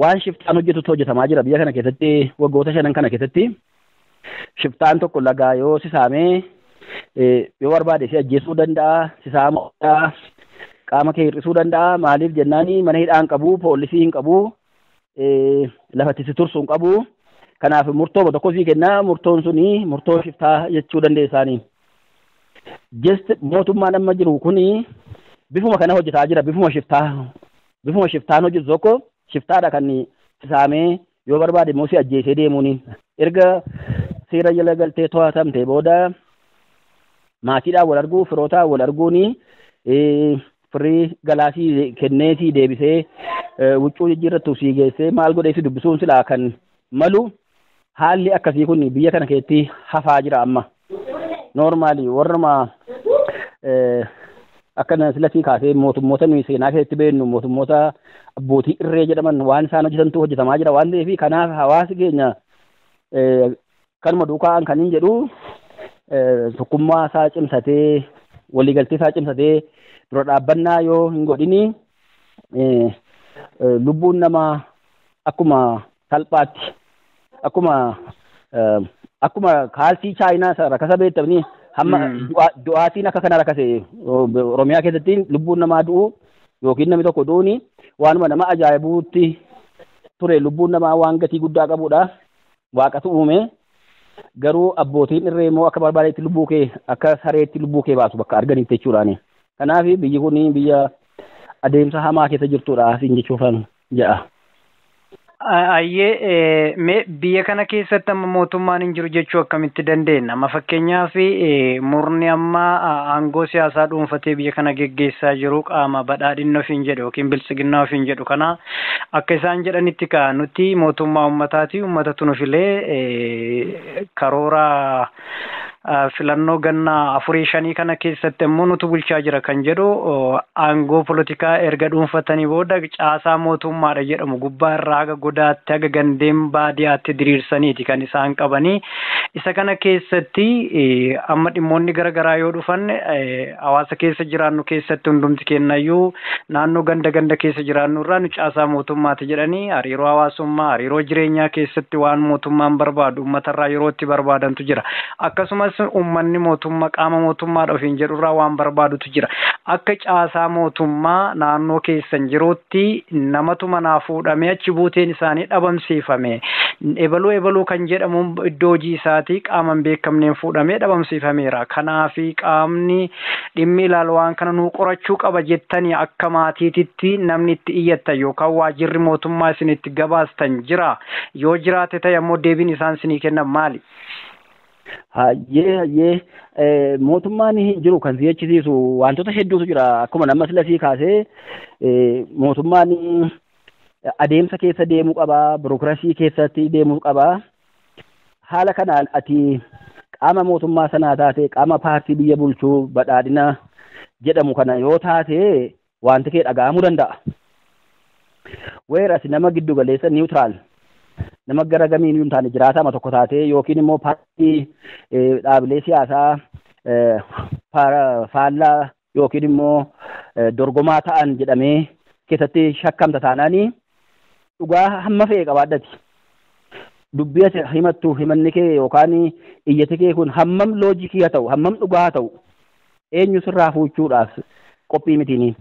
waan shiftaan hojjetutu hojjetamaa jira biyya kana keessatti waggoota 5 kana keessatti shiftaan tokko lagaa yoo sisaamee yoo barbaade si ajjeesuu danda'a sisaamuu danda'a qaama kee hir'isuu danda'a maaliif jennaani mana hidhaa hin qabu poolisii hin qabu lafatti si tursuu hin qabu kanaaf murtoo tokko sii kennaa murtoon suni murtoo shiftaa jechuu dandeessaanii. Just mootummaan amma jiru kuni bifuma kana hojjetaa jira bifuma shiftaan hojjetu tokko shiftaadha kan sisaamee yoo barbaade immoo si ajjeesee deemuuni. Erga seera jala galtee to'atamte booda maatiidhaan wal arguu firootaan wal arguuni firii galaasii kenneesii deebisee huccuu jijjiirrattu sii geessee maal godhee si dubbisuun silaa kan malu haalli akkasii kun biyya kana keessatti hafaa jira amma. Noormaali warruma akkana silasii kaasee mootummoota nuyi seenaa keessatti beeknu mootummoota abbootii irree jedhaman waan isaan hojjetantu hojjetamaa jira waan ta'eef kanaaf hawaasi keenya kanuma duukaan kan hin jedhu tokkummaa isaa cimsatee waliigaltee isaa cimsatee dura dhaabbannaa yoo hin godhini lubbuun namaa akkuma salphaatti akkuma kaalsii chaayinaa isa rakasa beektamni hamma du'aatiin akka kana rakase Oromiyaa keessatti lubbuun namaa du'u yookiin namni tokko du'uuni waanuma nama ajaa'ibuutti ture lubbuun namaa waan gatii guddaa qabudha waaqatu uume garuu abbootiin irree immoo akka barbaadetti lubbuu kee akka sareetti lubbuu kee baasu bakka arganitti jechuudhaani. Kanaaf biyyi kun biyya adeemsa hamaa keessa jirtudha siin jechuufan jedha. Ayyee mee biyya kana keessatti amma mootummaan hin jiru jechuu akkamitti dandeenya? Amma fakkeenyaaf murni amma aangoo siyaasaa dhuunfatee biyya kana geggeessaa jiru qaama badhaadhinna ofiin jedhu yookiin biltsiginnaa ofiin jedhu kana akka isaan jedhanitti ka nuti mootummaa uummataati uummatatu nu filee karoora filannoo ganna 4-5 kana keessatti immoo nutu bulchaa jira kan jedhu aangoo polotikaa erga dhuunfatanii booda caasaa mootummaadha jedhamu gubbaa irraa haga godaatti haga gandeen baadiyaatti diriirsaniiti kan isaan qabanii. Isa kana keessatti amma dhimmoonni garaagaraa yoo dhufan hawaasa keessa jiraannu keessatti hundumti kennayyuu naannoo ganda ganda keessa jiraannu irraa nu caasaa mootummaati jedhanii hariiroo hawaasummaa hariiroo jireenyaa keessatti waan mootummaan barbaadu uummatarraa yeroo itti barbaadantu jira. Akkasumas uummanni mootummaa qaama mootummaadha ofiin jedhurraa waan barbaadutu jira. Akka caasaa mootummaa naannoo keessan jirutti namatu manaa fuudhamee achi buuteen isaanii dhabamsiifame. Ebaluu ebaluu kan jedhamu iddoo hojii isaatii qaama hin beekamneen fuudhamee dhabamsiifameera. Kanaaf qaamni dhimmi ilaalu waan kana nuu qorachuu qaba jettanii akka maatiititti namni itti iyyattan yookaan waajjirri mootummaa isin itti gabaastan jira. Yoo jiraate ta'e ammoo deebiin isaan isinii kennan maali? Hayyee mootummaan hin jiru kan si jechisiisu wantoota hedduutu jira. Akkuma nama silasii kaasee mootummaan adeemsa keessa deemuu qaba, birookiraasii keessatti deemuu qaba. Haala kanaan ati qaama mootummaa sanaa taate, qaama paartii biyya bulchuu badhaadhina jedhamu kana yoo taate wanti kee dhaga'amuu danda'a. Weeras nama giddu galeessa niwutiraal nama gara gamiin hin taane jiraatama tokko taate yookiin immoo paartii dhaabilee siyaasaa faallaa yookiin immoo dorgomaa ta'an jedhamee keessatti shakkamta taanaanii dhugaa hamma fe'e qabaadhati. Dubbii ati himattu himanni kee yookaan iyyati kee kun hammam loojikii haa ta'u hammam dhugaa haa ta'u eenyu sirraa fuuchuudhaaf qophii mitiini.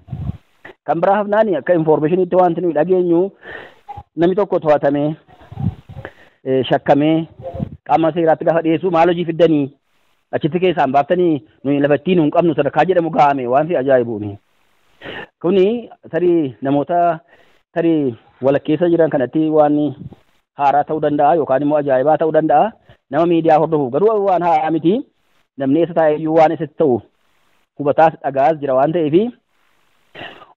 Kan biraa hafnaani akka infoormeeshiniitti wanti nuyi dhageenyu namni tokko to'atamee shakkamee qaama seeraatti gaafa dhiyeessu maal hojii fiddanii achitti keessaan baaftanii nuyi lafattiin hin qabnu sadarkaa jedhamu gaame waan fi ajaa'ibuuni. Kuni tarii namoota tarii walakkeessa jiran kanatti waan haaraa ta'uu danda'a yookaan immoo ajaa'ibaa ta'uu danda'a. Nama miidiyaa hordofuuf garuu waan haaraa miti. Namni eessa taa'e iyyuu waan isatti ta'u hubataas dhagaas jira waan ta'eefi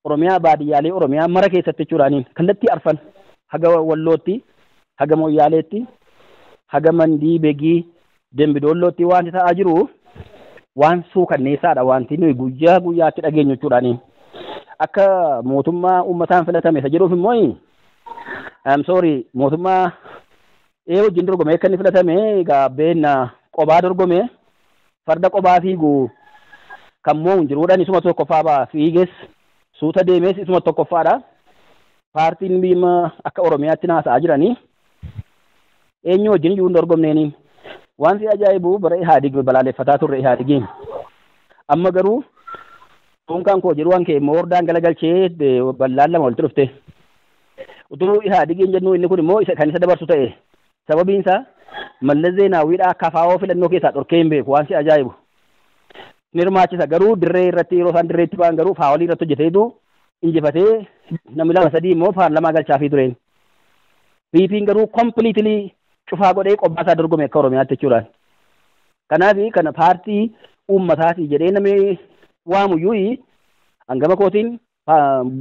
Oromiyaa baadiyyaalee Oromiyaa mara keessatti jechuudhaan kallattii arfan haga Wallootti, haga Moyyaaleetti, haga Mandii, Begii, Dembidoollootti wanti ta'aa jiru waan suukanneessaadha wanti nuyi guyyaa guyyaatti dhageenyu jechuudhaan. Akka mootummaa uummataan filatame isa jedhuuf immoo I'm sorry mootummaa wajjin dorgome akka inni filatame egaa beenna qobaa dorgome farda qobaa fiigu kan moo hin jiruudhaan isuma tokkoffaa ba'a fiiges suuta deemes isuma tokkoffaadha. Paartiin biyya akka Oromiyaatti naasa'aa jiranii eenyu wajjin iyyuu hin dorgomneeni. Waan si ajaa'ibu bara Ihaadig balaaleffataa turre Ihaadigiin. Amma garuu dhuunkaan koo jedhu waan kee immoo hordaan galagalchee bal'aan lama walitti dhufte. Utuu Ihaadigiin jennu inni kun immoo kan isa dabarsu ta'e. Sababiin isaa Mallas Zeenaawwiidhaa akka afaawoo filannoo keessaa dhorkee hin beeku waan si ajaa'ibu. Nirmaachisa garuu dirree irratti yeroo isaan dirreetti ba'an garuu faawolii irratti hojjeteetu injifatee namni lama sadii immoo paarlamaa galchaafii tureen. PP'n garuu kompiliitilii cufaa godhee qobbaasaa dorgome akka Oromiyaatti jechuudhaan. Kanaaf kana paartii uummataati jedhee namni waamuyyuu hangama kootiin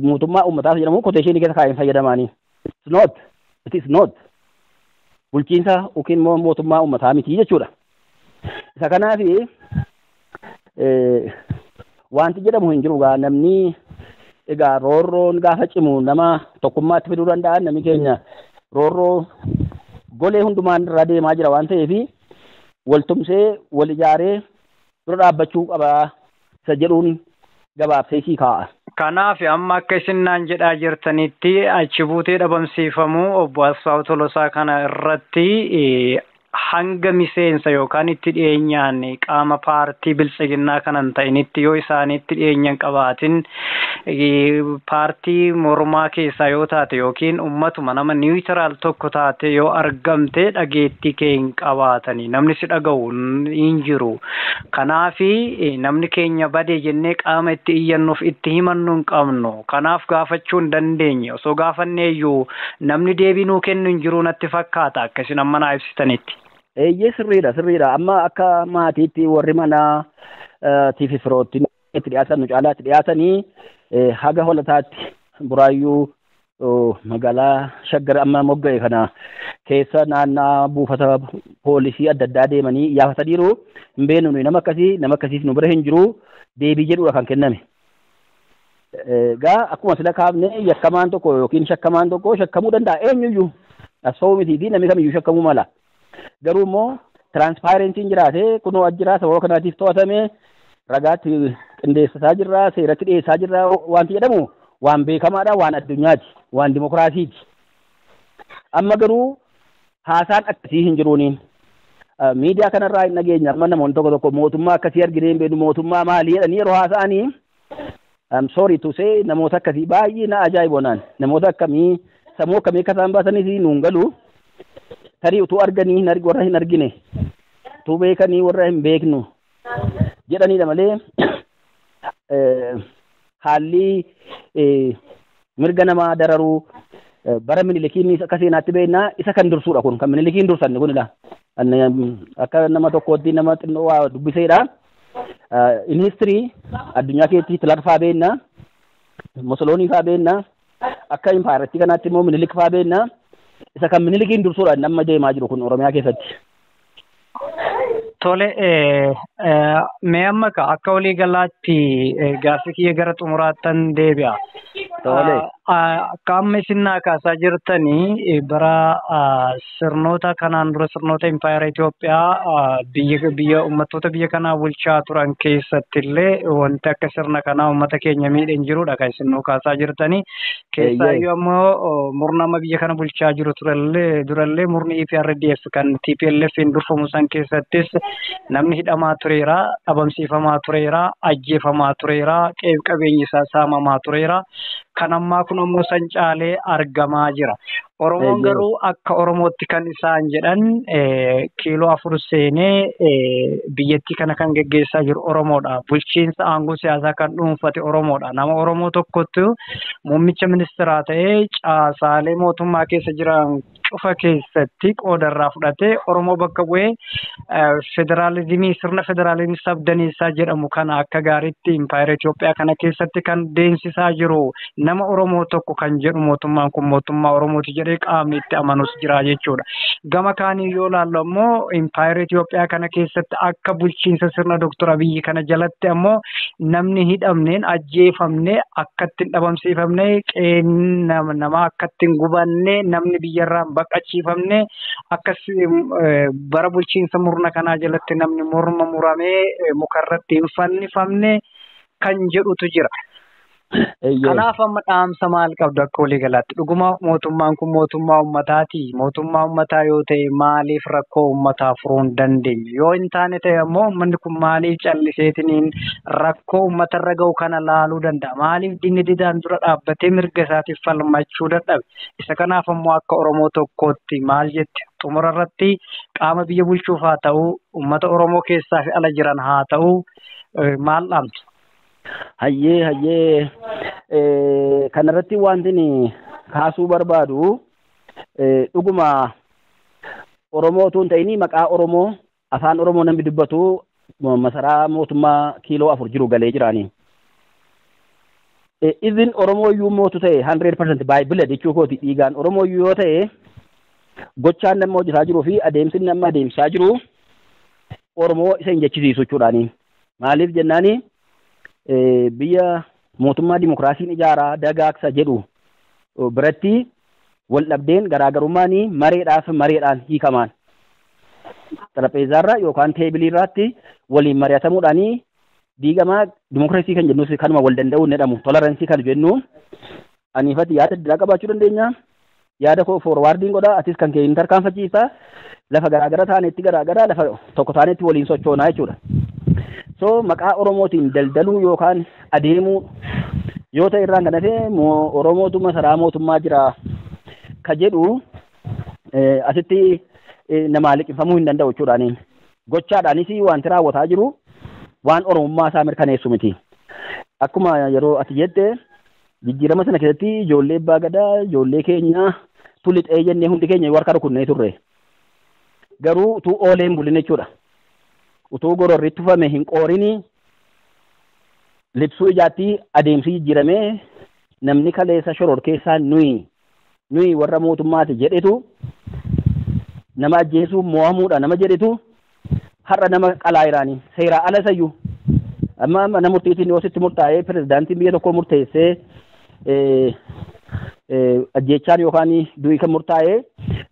mootummaa uummataas jedhamu koteeshinii keessa kaa'een fayyadamaanii. It's not. It is not. Bulchiinsa yookiin immoo mootummaa uummataa miti jechuudha. Isa kanaaf wanti jedhamu hin jiru gaa namni egaa roorroon gaafa cimu nama tokkummaatti fiduu danda'a namni keenya roorroo golee hundumaan irra deemaa jira waan ta'eef waltumsee wal ijaaree dura dhaabbachuu qaba isa jedhuun gabaabsee sii kaa'a. Kanaaf amma akka isin naan jedhaa jirtanitti achi buutee dhabamsiifamuu obbo Asfaaw Tolosaa kana irratti hanga miseensa yookaan itti dhiyeenyaan qaama paartii biltsiginnaa kanan ta'initti yoo isaanitti dhiyeenyan qabaatin paartii mormaa keessaa yoo taate yookiin ummatuma nama niwutiraal tokko taate yoo argamte dhageettii kee hin qabaatani namni si dhaga'u hin jiru. Kanaafi namni keenya badee jennee qaama itti iyyannuuf itti himannu hin qabnu. Kanaaf gaafachuu hin dandeenye. Osoo gaafannee iyyuu namni deebii nuu kennu hin jiru natti fakkaata akkasin amma naa ibsitanitti. Eeyyee sirriidha. Amma akka maatiitti warri manaa tiifi firootti itti dhiyaatan nu caalaatti dhiyaatanii haga holataatti Buraayyuu magaalaa Shaggar amma mogga'e kana keessa naannaa buufata poolisii adda addaa deemanii iyyaafataniiru. Hin beeknu nuyi nama akkasiis nu bira hin jiru deebii jedhudha kan kenname. Egaa akkuma sila kaafne yakkamaan tokko yookiin shakkamaan tokko shakkamuu danda'a eenyuyyuu Asfaaw mitii fi namni kamiyyuu shakkamuu mala. Garuu immoo tiraansipaarensiin jiraate kunoo ajjiraa sababa kanaatiif to'atame ragaatti qindeessataa jirra seeratti dhiyeessaa jirra wanti jedhamu waan beekamaadha waan addunyaati waan dimokiraasiiti. Amma garuu haasaan akkasii hin jiruuniin miidiyaa kanarraa hin dhageenya amma namoonni tokko tokko mootummaa akkasii arginee hin beeknu mootummaa maalii jedhanii yeroo haasa'anii I'm sorry to say namoota akkasii baay'ee na ajaa'ibu naan namoota akkamii sammuu akkamii akka isaan baasaniif nuun galu. Tarii utuu arganii hin argi warra hin argine utuu beekanii warra hin beeknu jedhanidha malee haalli mirga namaa dararuu bara Minilikiin akka seenaatti beeknaa isa kan dursuudha kun kan Minilikiin dursanne kunidha. Akka nama tokkootti nama xinnoo waa dubbiseedha. In history addunyaa keessatti Hitler faa beeknaa, Mussolini faa beeknaa, akka impaayiraatti kanaatti immoo Minilik faa beeknaa. Isa kan Minilikiin dursuudha nama deemaa jiru kun Oromiyaa keessatti. Tole, mee amma akka walii galaatti gaaffii kiyya gara xumuraattan deebi'a. Tole. Akka amma isin naa kaasaa jirtanii bara sirnoota kanaan dura sirnoota impaayera Itoophiyaa biyya uummattoota biyya kanaa bulchaa turan keessatti illee wanti akka sirna kanaa uummata keenya miidhe hin jirudha kan isin nuu kaasaa jirtanii. Keessaayyuu ammoo murna amma biyya kana bulchaa jiru durallee murni EPRDF kan TPLF hin durfamu san keessattis namni hidhamaa tureera, dhabamsiifamaa tureera, ajjeefamaa tureera, qe'ee qabeenyi isaa saamamaa tureera. Kan ammaa kun ammoo san caalee argamaa jira. Oromoon garuu akka Oromootti kan isaan jedhan kiiloo 4 seenee biyyattii kana kan geggeessaa jiru Oromoodha. Bulchiinsa aangoo siyaasaa kan dhuunfate Oromoodha. Nama Oromoo tokkotti muummicha ministeeraa ta'ee caasaalee mootummaa keessa jiran cufa keessatti qoodarraa fudhatee Oromoo bakka bu'ee federaalizimii sirna federaalizimii sabdaneessaa jedhamu kana akka gaariitti impaayera Itoophiyaa kana keessatti kan deemsisaa jiru nama Oromoo tokko kan jedhu mootummaan kun mootummaa Oromooti jedhee qaamni itti amanus jira jechuudha. Gama kaanii yoo ilaallu ammoo impaayera Itoophiyaa kana keessatti akka bulchiinsa sirna Dooktor Abiyyi kana jalatti ammoo namni hidhamneen ajjeefamne akka ittiin dhabamsiifamne qe'een namaa akka ittiin gubanne namni biyyarraa baqachiifamne akkas bara bulchiinsa murna kanaa jalatti namni morma muramee mukarratti hin fannifamne kan jedhutu jira. Kanaaf amma dhaamsa maal qabdu akka walii galaatti? Dhuguma mootummaan kun mootummaa uummataati. Mootummaa uummataa yoo ta'e maaliif rakkoo uummataa furuu hin dandeenye? Yoo hin taane ta'e ammoo uummanni kun maaliif calliseetiniin rakkoo uummatarra ga'u kana laaluu danda'a? Maaliif diinni didaan dura dhaabbatee mirga isaatiif falmachuu dadhabe? Isa kanaaf ammoo akka Oromoo tokkootti maal jette? Xumura irratti qaama biyya bulchuuf haa ta'u, uummata Oromoo keessaa fi ala jiran haa ta'u, maal dhaamtu? Hayyee kanarratti wanti kaasuu barbaadu dhuguma Oromoo utuu hin ta'in maqaa Oromoo afaan Oromoo namni dubbatu masaraa mootummaa kiiloo 4 jiru galee jiraani. Izin Oromoo iyyuu mootu ta'e 100% by blood jechuu kooti dhiigaan Oromoo iyyuu yoo ta'e gochaan nama hojjetaa jiruu fi adeemsi nama adeemsaa jiru Oromoo isa hin jechisiisu jechuudhaani. Maaliif jennaani biyya mootummaa dimokiraasiin ijaaraa dagaagsa jedhu biratti wal dhabdeen garaagarummaan mareedhaaf mareedhaan hiikamaan. Xarapheezaarra yookaan teebiliirraatti waliin mari'atamuudhaan diigamaa dimokiraasii kan jennus kanuma wal danda'uun jedhamu toleraansii kan jennu aniifatti yaada addaa qabaachuu dandeenya. Yaada koo forwaardiin godha atis kan kee hin tarkaanfachiisa lafa garaagara taanetti garaagara lafa tokko taanetti waliin sochoonaa jechuudha. So maqaa Oromootiin daldaluu yookaan adeemuu yoo ta'e irraan kan hafe Oromootu masaraa mootummaa jira ka jedhu asitti namaa liqimfamuu hin danda'u jechuudhaani. Gochaadhaanis wanti raawwataa jiru waan Oromummaa isaa mirkaneessu miti. Akkuma yeroo ati jette jijjiirama sana keessatti ijoollee abbaa gadaa ijoollee keenya tulixee jennee hundi keenya warra rukunnee turre. Garuu utuu oolee hin bulin jechuudha. Utuu gororri tufame hin qoorini libsuu ijaatti adeemsi jijjiiramee namni kaleessa shoror keessaa nuyi warra mootummaati jedhetu nama ajjeesuu mo'amuudha nama jedhetu har'a nama qalaa jiraanii seeraa ala isayyuu amma mana murtiitiin yoo sitti murtaa'ee pirezidaantiin biyya tokkoo murteessee ajjeechaan yookaan du'i kan murtaa'ee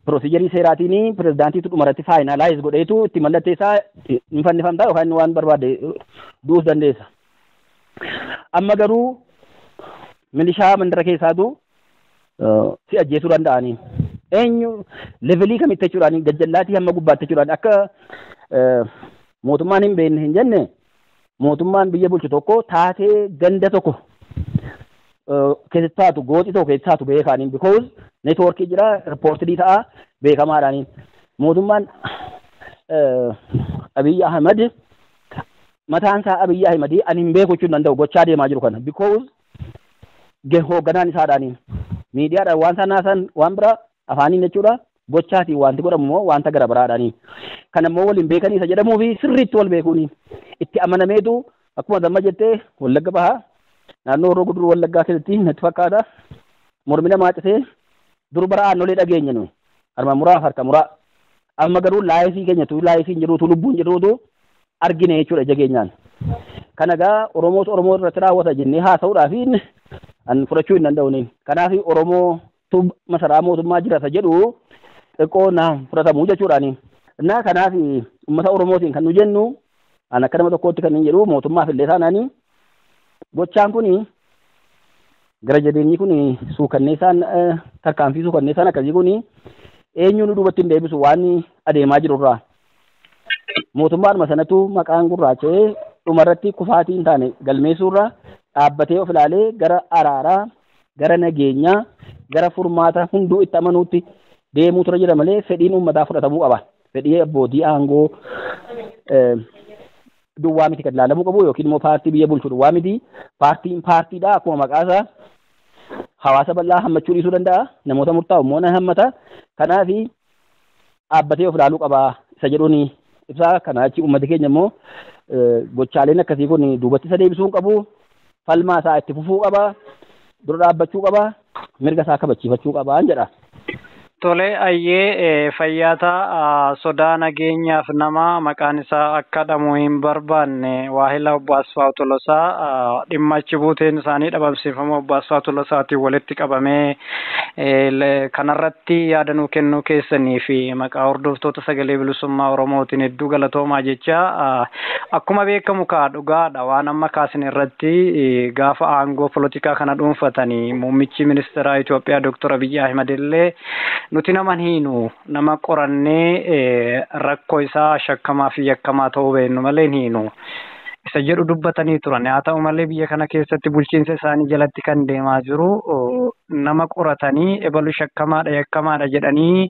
piroosiijarii seeraatiin pirezidaantiitu dhumarratti faayinaalaayiz godheetu itti mallatteessaa hin fannifamtaa yookaan waan barbaade du'uuf dandeessa. Amma garuu milishaa mandara keessaatu si ajjeesuu danda'anii. Eenyu levelii kamitti jechuudhaan gajjallaatii hamma gubbaatti jechuudhaan akka mootummaan hin beekne hin jenne mootummaan biyya bulchu tokko taatee ganda tokko keessatti taatu gooxii tokko keessatti taatu beekaaniin because neetwoorkii jira riippoortii ta'a beekamaadhaaniin. Mootummaan Abiy Ahmed mataan isaa Abiy Ahmed ani hin beeku jechuun danda'u gochaa deemaa jiru kana. Because hoogganaan isaadhaani. Miidiyaadhaan waan sanaa san waan biraa afaaniin jechuudha. Gochaatiin wanti godhamu immoo wanta gara biraadhaani. Kan ammoo waliin beekanii isa jedhamuu fi sirriitti wal beekuuni. Itti amanameetu akkuma damma jettee Wallagga bahaa naannoo Horroo Guduruu Wallaggaa keessatti natti fakkaata. Mormi namaa citee dur bara aannolee dhageenya nuyi. Harma muraa harka muraa. Amma garuu laayifii keenyatu laayifiin jiruutu lubbuun jiruutu argine jechuudha ija keenyaan. Kana egaa Oromootu Oromoo irratti raawwata jennee haasa'uudhaaf an fudhachuu hin danda'u. Kanaaf Oromootu masaraa mootummaa jirata jedhu xiqqoo na fudhatamuu jechuudhaani. Innaa kanaaf uummata Oromootiin kan nu jennu an akka nama tokkootti kan hin jedhu mootummaaf illee taanaani gochaan kuni gara jabeenyi kuni suukanneessaan tarkaanfii suukanneessaan akkasii kuni eenyuun nu duubatti hin deebisu waan adeemaa jirurraa. Mootummaadhuma sanatu maqaan gurraacha'ee dhumarratti kufaatii hin taane galmeessuurra dhaabbatee of ilaalee gara araaraa, gara nageenyaa, gara furmaata hunduu itti amanuutti deemuu tura jira malee fedhiin uummataa fudhatamuu qaba. Fedhii abbootii aangoo duwwaa miti kan ilaalamuu qabu yookiin immoo paartii biyya bulchu duwwaa miti. Paartiin paartiidha akkuma maqaasaa hawaasa bal'aa hammachuu dhiisuu danda'a. Namoota murtaa'u immoo na hammata. Kanaaf dhaabbatee of ilaaluu qaba isa jedhuun ibsaa. Kanaa achi uummati keenya immoo gochaaleen akkasii kun duubatti isa deebisuu hin qabu. Falmaa isaa itti fufuu qaba. Dura dhaabbachuu qaba. Mirga isaa kabachiifachuu qaba jedha. Tole ayyee fayyaataa sodaa nageenyaaf nama maqaan isaa akka dhamu hin barbaanne waahila obbo Asfaaw Tolosaa dhimma achi buuteen isaanii dhabamsiifama obbo Asfaaw Tolosaatiin walitti qabamee kanarratti yaada nuu kennuu keessanii fi maqaa hordoftoota sagalee bilisummaa Oromootiin hedduu galatoomaa jecha akkuma beekamu kaa dhugaadha waan amma kaasin irratti gaafa aangoo polotikaa kana dhuunfatanii muummichi ministeeraa Itoophiyaa Dr. Abiy Ahmed illee nuti nama hiinu nama qorannee rakkoo isaa shakkamaa fi yakkamaa ta'uu beeknu malee hin hiinu isa jedhu dubbatanii turan. Haa ta'u malee biyya kana keessatti bulchiinsa isaanii jalatti kan deemaa jiru nama qoratanii ebalu shakkamaadha yakkamaadha jedhanii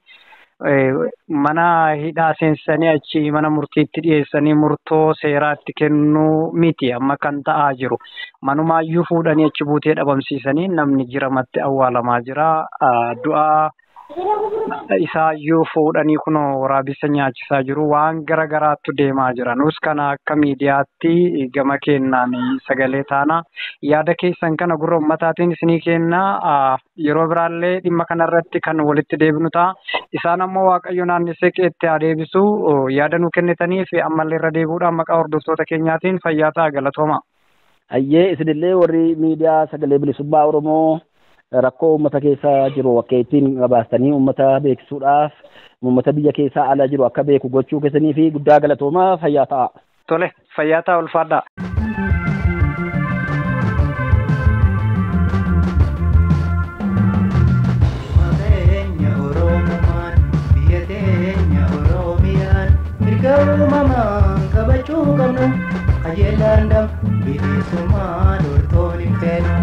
mana hidhaa seensisanii achi mana murtiitti dhiyeessanii murtoo seeraatti kennuu miti amma kan ta'aa jiru. Manumaayyuu fuudhanii achi buutee dhabamsiisanii namni jiramatti awwaalamaa jira. Du'aa isaayyuu fuudhanii kunoo waraabessa nyaachisaa jiru waan gara garaattu deemaa jira. Nus kana akka miidiyaatti gama kennaan sagalee taana yaada keessan kana gurra uummataatiin isinii kennaa yeroo biraallee dhimma kanarratti kan walitti deebinu ta'a. Isaan ammoo Waaqayyo naannessee qeetti haa deebisu yaada nu kennitanii fi ammallee irra deebi'uudhaan maqaa hordoftoota keenyaatiin fayyaa ta'a galatooma. Hayyee isinillee warri miidiyaa sagalee bilisummaa Oromoo rakkoo uummata keessa jiru akka ittiin gabaastanii uummata beeksisuudhaaf uummata biyya keessaa ala jiru akka beeku gochuu keessanii fi guddaa galatoomaa fayyaa ta'a. Tole fayyaa ta'a ulfaadhaa. Mirga uumamaan kabajuu qabnu qajeelaan dam bilisummaa loltoon hin feenu.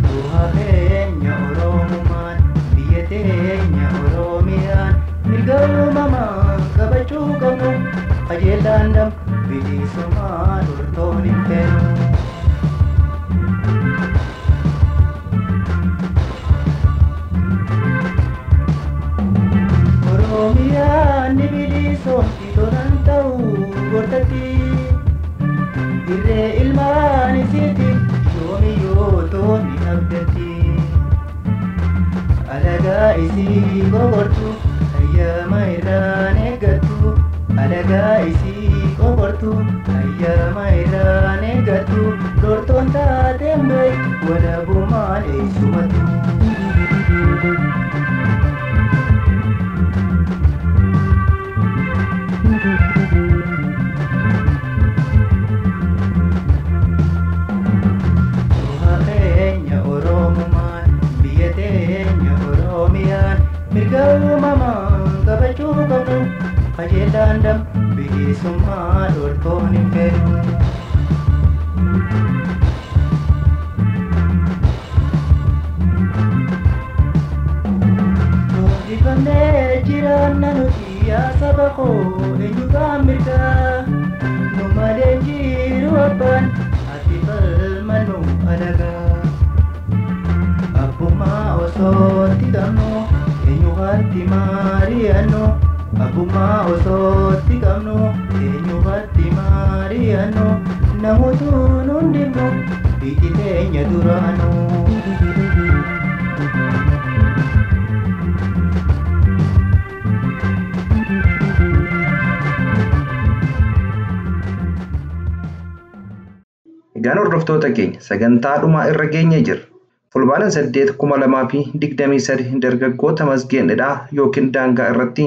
Du'a keenya Oromumaan biyya teenya Oromiyaan mirga uumamaan kabajuu qabnu qajeelaan dam bilisummaa loltoon hin feenu. Oromiyaan ni bilisoomti tolan ta'uu gortatti. Dirree ilmaan isiiti yoomiyyuu toonni abdatti. Alagaa isii qoqortu hayyama irraan eeggattu. Alagaa isii qoqortu hayyama irraan eeggattu. Loltoon taateen beektu walabummaan eessumattu. Mirga uumamaan kabajuu qabnu qajeelaan dam bilisummaa loltoon hin feenu. Roorrifamnee hoo eenyu gaammirgaa nu malee jiru abbaan ati falmannu alagaa. Abbummaa osootti qabnu eenyu hatti maari'annu abbummaa osootti qabnu eenyu hatti maari'annu namoota nuun dhibnu biyyi teenya duraanuu. Egaan hordoftoota keenya sagantaa dhumaa irra geenye jirra. Fulbaana 8, 2023 dargaggoota Masgeen Dhedhaa yookiin daangaa irratti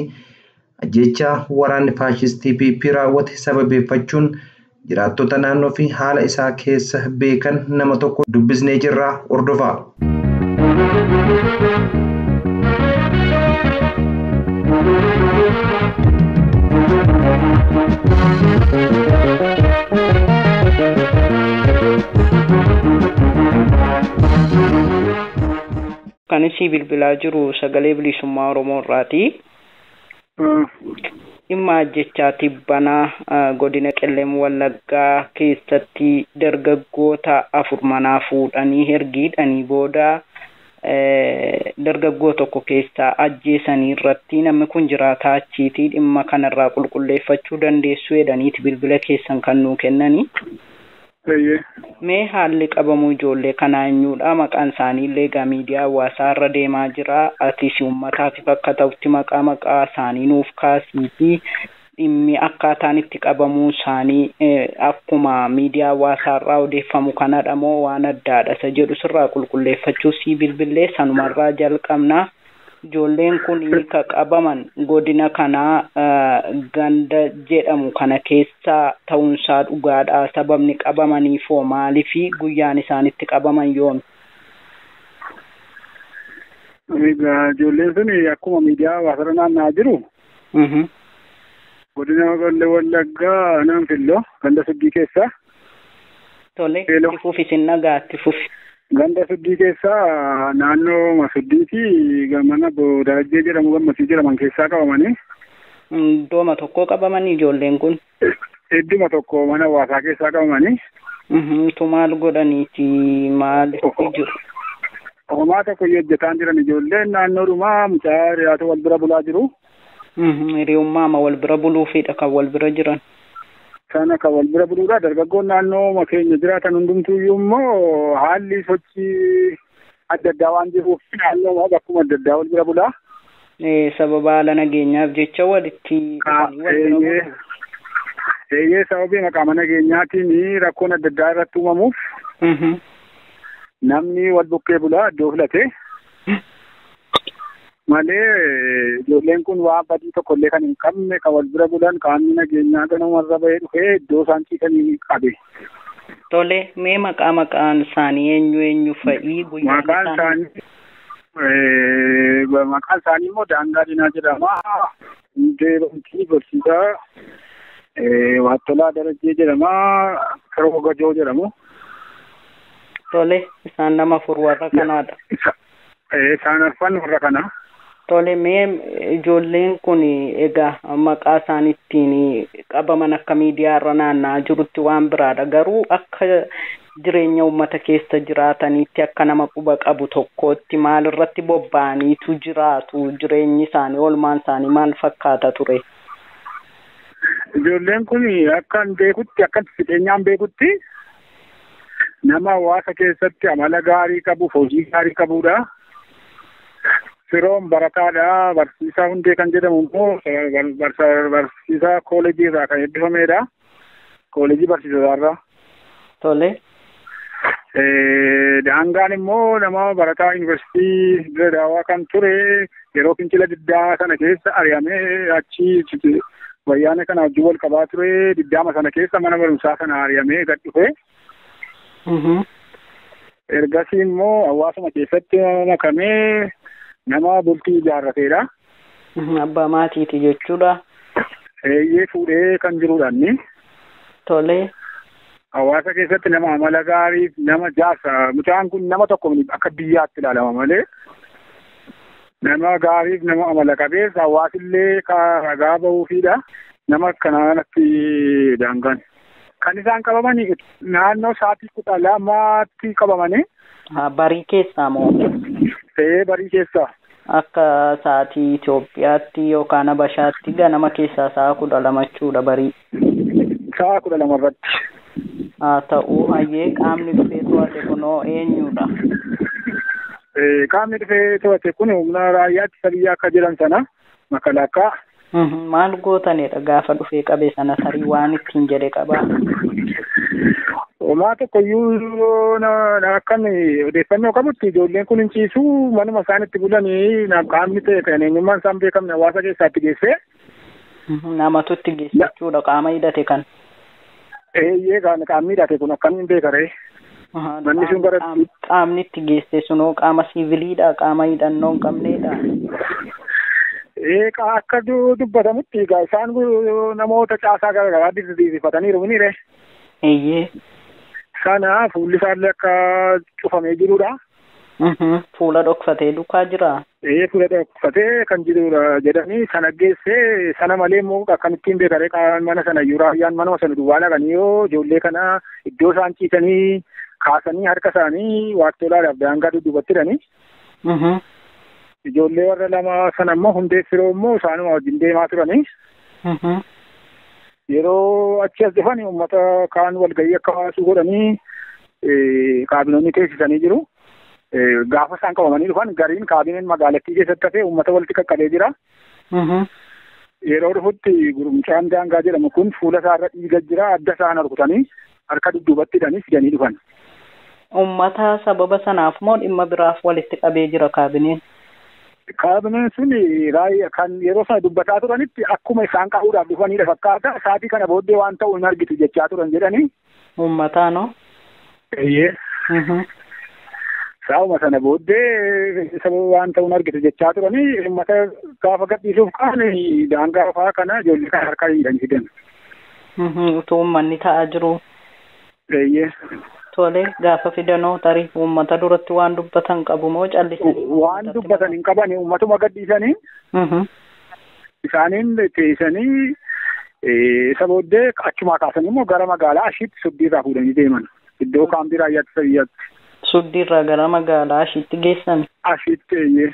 ajjeechaa waraanni faashistii PP raawwate sababeeffachuun jiraattota naannoo fi haala isaa keessa beekan nama tokko dubbisnee jirra hordofaa. Kan isii bilbilaa jiru sagalee bilisummaa Oromoo irraati. Dhimma ajjechaa Tibbanaa godina Qellem Wallaggaa keessatti dargaggoota 4 manaa fuudhanii ergiidhanii booda dargaggoo tokko keessaa ajjeesanii irratti namni kun jiraataa achiitii dhimma kanarraa qulqulleeffachuu dandeessu jedhaniiti bilbila keessan kan nuu kennanii. Mee haalli qabamuu ijoollee kanaa eenyudha? Maqaan isaanii illee egaa miidiyaa hawaasaa irra deemaa jira. Atis uummataaf akka ta'utti maqaa isaanii nuuf kaasii fi dhimmi akkaataan itti qabamuu isaanii akkuma miidiyaa hawaasaa irraa odeeffamu kanadha moo waan addaadha isa jedhu sirraa qulqulleeffachuu sii bilbillee sanumarraa jalqabna. Ijoolleen kun ka qabaman godina kanaa ganda jedhamu kana keessa ta'uunsaa dhugaadha. Sababni qabamaniifoo maaliifi guyyaan isaan itti qabaman yoomi? Egaa ijoolleen sun akkuma miidiyaa hawaasarra naanna'aa jiru. Godina Wallaggaa Naanfilloo ganda Suddii keessa. Tole itti fufi isin nagaa itti fufi. Ganda Suddii keessaa naannoo Suddiitii mana Darajjee jedhamu gammasii jedhaman keessaa qabamanii. Iddooma tokko qabamanii ijoolleen kun? Idduma tokko mana hawaasaa keessaa qabamanii. Tu maal godhaniiti maalitti jiru? Homaa tokko hojjetaan jiran ijoolleen naannoodhumaa mucaa hiriyaatu wal bira bulaa jiru. Hiriyummaama wal bira buluufidha kan wal bira jiran. Sana kan wal bira buluudha. Dargaggoon naannoo keenya jiraatan hundumtuuyyuu immoo haalli sochii adda addaa waan jiruuf naannoo bakkuma adda addaa wal bira bulaa. Sababa haala nageenyaaf jecha walitti dhufanii wal bira bulu. Eeyyee sababii maqaa nageenyaatiin rakkoon adda addaa irratti uumamuuf namni wal bukkee bulaa iddoo filate. Malee ijoolleen kun waan badii tokkollee kan hin qabne kan wal bira bulan qaamni nageenyaa ganamarra bahee dhufee iddoo isaan ciisanii qabe. Tole mee maqaan isaanii eenyu eenyu fa'ii guyyaan isaanii? Maqaan isaanii immoo Daangaa Diinaa jedhama. Hundee Bantii Barsiisaa Waattolaa Darajjee jedhama. Firoo Gajoo jedhamu. Tole isaan nama 4 warra kanaadha. Isaan arfan warra kana. Tole mee ijoolleen kun egaa maqaa isaan ittiin qabaman akka miidiyaa irra naanna'aa jirutti waan biraadha. Garuu akka jireenya uummata keessa jiraataniitti akka nama quba qabu tokkootti maal irratti bobba'aniitu jiraatu? Jireenyi isaanii oolmaan isaanii maal fakkaata ture? Ijoolleen kun akka beekutti akka fixeenyaan beekutti nama hawaasa keessatti amala gaarii qabu hojii gaarii qabudha. Firoon barataadha. Barsiisaa Hundee kan jedhamu immoo barsiisaa kooleejii irraa kan eebbifamedha. Kooleejii barsiisotaa irraa. Tole. Daangaan immoo nama barataa yuunivarsiitii Dirree Daawaa kan ture yeroo fincila diddaa sana keessa ari'amee achi wayyaana kana wajjin wal qabaa ture diddaama sana keessa mana barumsaa sana ari'amee gad dhufe. Ergasii immoo hawaasuma keessatti makamee nama bultii ijaarrateedha. Abbaa maatiiti jechuudha. Eeyyee fuudhee kan jirudha inni. Tole. Hawaasa keessatti nama amala gaarii nama jaarsa. Mucaan kun nama tokko akka biyyaatti ilaalama malee Nama gaariif nama amala qabeessa hawaasillee ragaa bahuufidha. Nama akkanaa natti daangaan. Kan isaan qabamanii naannoo sa'aatii 12tti qabamanii. Barii keessaa moo? Ee, barii keessaa. Akka sa'aatii Itoophiyaatti yookaan Habashaatti ganama keessaa sa'a 12 jechuudha barii. Sa'a 12 irratti. Haa ta'u, hayyee, qaamni dhufee to'ate kunoo eenyudha? Qaamni dhufee to'ate kun humna raayyaa ittisa biyyaa akka jedhan sana makalaakaa. Maal gootanidha gaafa dhufee qabe sana, tarii waan ittiin jedhe qabaa? Homaa tokkoyyuu akkan odeeffannoo qabutti ijoolleen kun hin ciisu, manuma isaan itti bulanii qaamni ta'e kan eenyummaan isaan beekamne hawaasa keessaatti geessee. Namatu itti geesse jechuudha qaama hidhate kan. Eeyyee, qaamni hidhate kun akkamiin beeka ree? Manni sun gara. Qaamni itti geesse sunoo qaama siiviliidha, qaama hidhannoo hin qabneedha? Ee, akka dubbatamutti egaa isaan namoota caasaa garaagaraa diriirfataniiru ni ree. Eeyyee. Sana fuulli isaallee akka cufamee jirudha. Fuula dhokfatee duukaa jira. Ee, fuula dhokfatee kan jirudha jedhanii sana geessee. Sana malee immoo akkamittiin beekaree, mana sana iyyuu raayyaan manuma sana duwwaa dhaqanii yoo ijoollee kana iddoo isaan ciisanii kaasanii harka isaanii waaqtolaadhaaf daangaa dudduubatti hidhanii. Ijoollee warra lama sana immoo hundee firoo immoo isaanuma wajjin deemaa turanii. Yeroo achi as dhufan uummata kaan walgahii akka baasuu godhanii kaabinoonni teessisanii jiru. Gaafa isaan qabamanii dhufan gariin kaabineen magaalattii keessatti hafee uummata walitti qaqqabee jira. Yeroo dhufutti gurumcaan daangaa jedhamu kun fuula isaarra dhiiga jira, adda isaan rukutanii harka dudduubatti hidhanii fidanii dhufan. Uummata sababa sanaaf moo dhimma biraaf walitti qabee jira kaabineen? Kaabineen sun kan yeroo sana dubbataa turanitti akkuma isaan qabuudhaaf dhufanidha fakkaata. Sa'aatii kana booddee waan ta'u hin argitu jechaa turan jedhanii. Uummataanoo? Eeyyee. Saa'uma sana booddee sababa waan ta'u hin argitu jechaa turanii uummata gaafa gadhiisuuf kaan daangaa fa'aa kana ijoollee kana harka hidhanii fidan. Utuu uummanni taa'aa jiru. Eeyyee. Tole, gaafa fidanoo tarii uummata duratti waan dubbatan qabu moo callisanii? Waan dubbatan hin qaban, uummatuma gadhiisanii. Isaaniin teessanii isa booddee achumaa kaasanii immoo gara magaalaa Ashiitti suddiirraa fuudhanii deeman. Iddoo kaampii raayyaa ittisa biyyaatti. Suddiirraa gara magaalaa Ashiitti geessan? Ashiitti, eeyyee.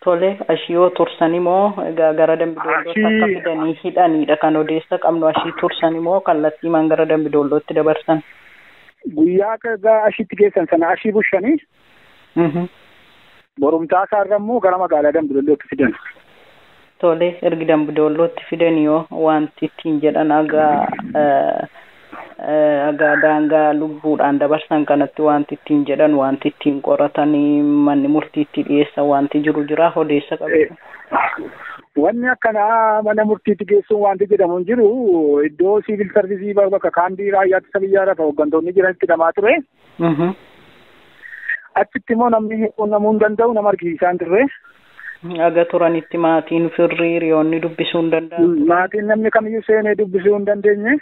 Tole, ashii yoo tursanii moo egaa gara Dambidoollootti akka fidanii hidhaniidha kan odeessa qabnu, ashii tursanii moo kallattiimaan gara Dambidoollootti dabarsan? Guyyaa ashiitti geessan sana ashii bushanii borumtaa isaarra immoo gara magaalaa Dambidoollootti fidan. Tole, ergi Dambidoollootti fidan yoo wanti ittiin jedhan agaa daangaa lubbuudhaan dabarsan kanatti wanti ittiin jedhan, wanti ittiin qoratanii manni murtiitti dhiyeessan wanti jiru jira odeessa qabu? Wanni akkanaa mana murtiitti geessuun wanti jedhamu hin jiru. Iddoo siivil sarvisii bakka kaampii raayyaa ittisa biyyaa lafa hooggantoonni jiranitti hidhamaa ture. Achitti immoo namni quunnamuu hin danda'u, nama argisiisaa hin turre. Aga turanitti maatiin, firri, hiriyoonni dubbisuu hin danda'an? Maatiin namni kamiyyuu seenee dubbisuu hin dandeenye.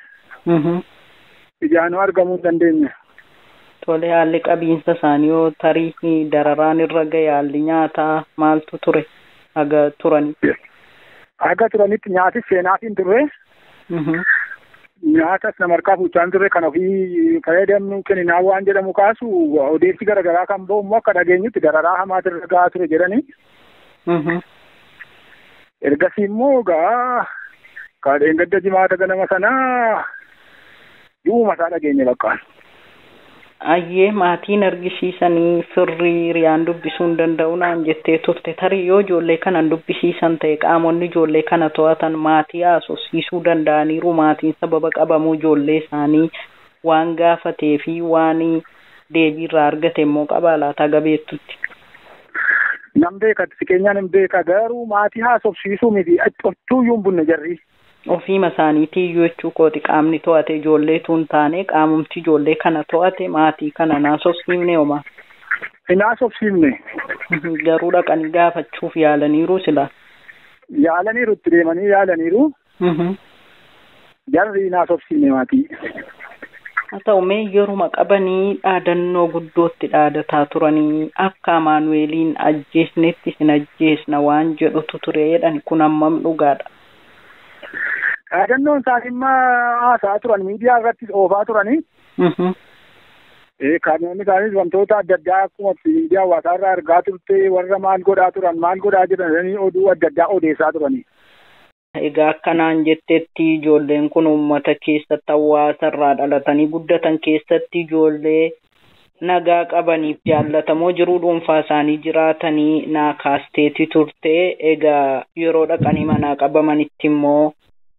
Ijaanuu argamuu hin dandeenye. Tole, haalli qabiinsa isaanii yoo tarii dararaan irra gahe, haalli nyaataa maaltu ture aga turanitti? Aga turanitti nyaatis seenaaf hin turre. Nyaatas nama harkaa fuuchaa hin turre, kan ofii fayyadamnu kenninaa waan jedhamu kaasu odeessi garaagaraa kan ba'u immoo akka dhageenyutti dararaa hamaatu irra gahaa ture jedhanii. Ergasii immoo gaa kaadheen jimaata ganama sanaa du'uma isaa dhageenye bakka. Ayyee, maatiin argisiisanii firri hiriyaan dubbisuu hin danda'u naan jettee turte. Tarii yoo ijoollee kana dubbisiisan ta'e, qaamonni ijoollee kana to'atan maatii haasofsiisuu danda'aniiru? Maatiin sababa qabamuu ijoollee isaanii waan gaafatee fi waan deebii irraa argate immoo qabaa laata gabeettutti? Nan beeka, keenyaan hin beeka, garuu maatii haasofsiisuu miti, ottuu iyyuu hin bunne jarri. Ofiima isaaniitii iyyuu jechuu kooti, qaamni to'ate ijoollee tun taane, qaamumti ijoollee kana to'ate maatii kana naasofsiifne homaa? Hin haasofsiifne. Garuu dhaqanii gaafachuuf yaalaniiru sila? Yaalaniiru, itti deemanii yaalaniiru. Jarri hin haasofsiifne maatii. Haa ta'u mee yeruma qabanii dhaadannoo guddootti dhaadataa turanii akka Amaanu'eeliin ajjeesnetti isin ajjeesna waan jedhutu ture jedhan kun hammam dhugaadha? Dhaadannoon isaanii immoo haasa'aa turan miidiyaa irrattis oofaa turanii. Kaanoonni isaanis wantoota adda addaa akkuma miidiyaa hawaasaa irraa argaa turte warra maal godhaa turan maal godhaa jiran oduu adda addaa odeessaa turanii. Egaa akkanaan jettetti ijoolleen kun uummata keessatti hawaasa irraa dhalatanii guddatan keessatti ijoollee nagaa qabaniif jaallatamoo jiruu dhuunfaa isaanii jiraatanii naa kaasteeti turte. Egaa yeroo dhaqanii manaa qabamanitti immoo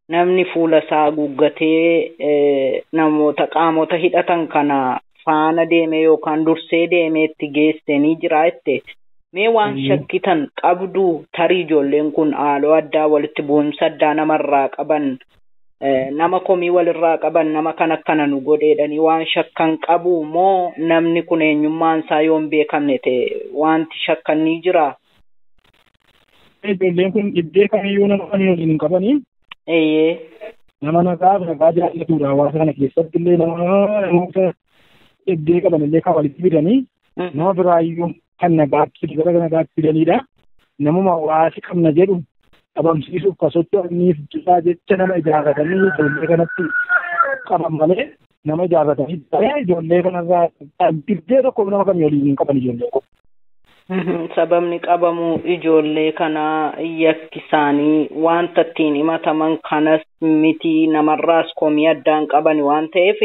namni fuula isaa haguuggatee namoota qaamota hidhatan kana faana deemee yookaan dursee deemee itti geessanii jira jette. Mee waan shakkitan qabdu tarii ijoolleen kun haaloo addaa walitti bu'umsa addaa namarraa qaban nama komii walirraa qaban nama kan akkana nu godheedhanii waan shakkan qabu moo namni kun eenyummaan isaa yoo hin beekamne ta'e wanti shakkan ni jira? Ijoolleen kun iddoo kamiyyuu nama kamii waliin hin qabanii. Nama nagaa nagaa jaallatudha hawaasa kana keessatti illee namoota iddoo qaban illee kan walitti fidanii nama biraayyuu kan nagaatti gara nagaatti fidanidha. Namuma hawaasi qabna jedhu dhabamsiisuuf kan socho'aniif jiraa jecha nama ijaarratanii ijoollee kanatti qaban malee nama ijaarratanii ijoollee kanarraa iddoo tokko nama kamii waliin hin qaban ijoollee kun. Sababni qabamuu ijoollee kanaa yakki isaanii wanta ittiin himataman kanas miti namarraas komii addaan qaban waan ta'eef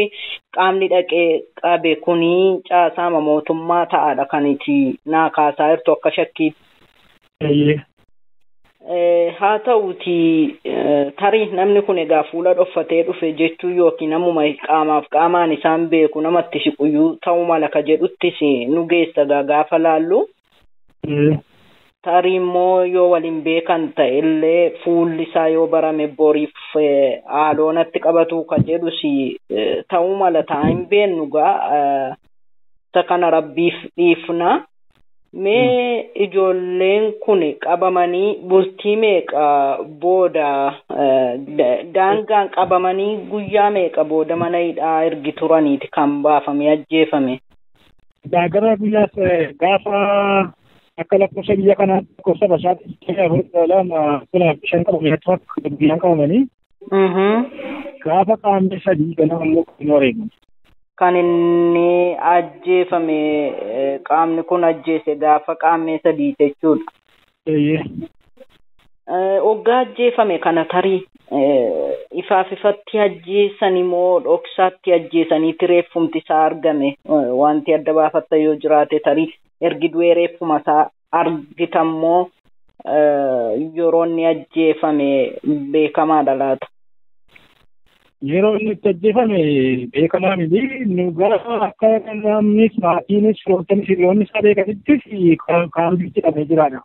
qaamni dhaqee qabe kunii caasaama mootummaa ta'aadha kan itti naa kaasaa jirtu akka shakkiitti. Haa ta'uuti tarii namni kun egaa fuula dhoffatee dhufe jechuu yookiin namuma qaamaaf qaamaan isaan beeku namatti siquyyuu ta'uu mala ka jedhuttis nu geessa gaafa laallu. Tarii immoo yoo waliin beekan ta'e illee fuulli isaa yoo barame boriif haaloo natti qabatu ka jedhus ta'uu mala ta'a hin beennu gaa isa kana rabbiif dhiifna. Mee ijoolleen kun qabamanii bultii meeqa booda daangaan qabamanii guyyaa meeqa booda mana hidhaa ergi turaniiti kan baafame ajjeefame? Gara guyyaa gaafa akka lakkoofsa biyya kanaa lakkoofsa bashaatti 2 2 5 qabamanii guyyaan qabamanii gaafa qaamni 3 ganama immoo kan wareegamu. Kan inni ajjeefame qaamni kun ajjeese gaafa qaammee 3 jechuudha. Hoggaa ajjeefame kana tarii ifaaf ifatti ajjeesanii moo dhoksaatti ajjeesanii reeffumti isaa argame wanti adda baafatta yoo jiraate tarii ergi du'ee reeffuma isaa argitammoo yeroo inni ajjeefame beekamaadha laata? Yeroo inni itti ajjeefame beekamaa miti. Nu gara akka namnis maatiinis firoottannis hiriyoonni isaa beekanittis kaambiitti hidhamee jiraadha.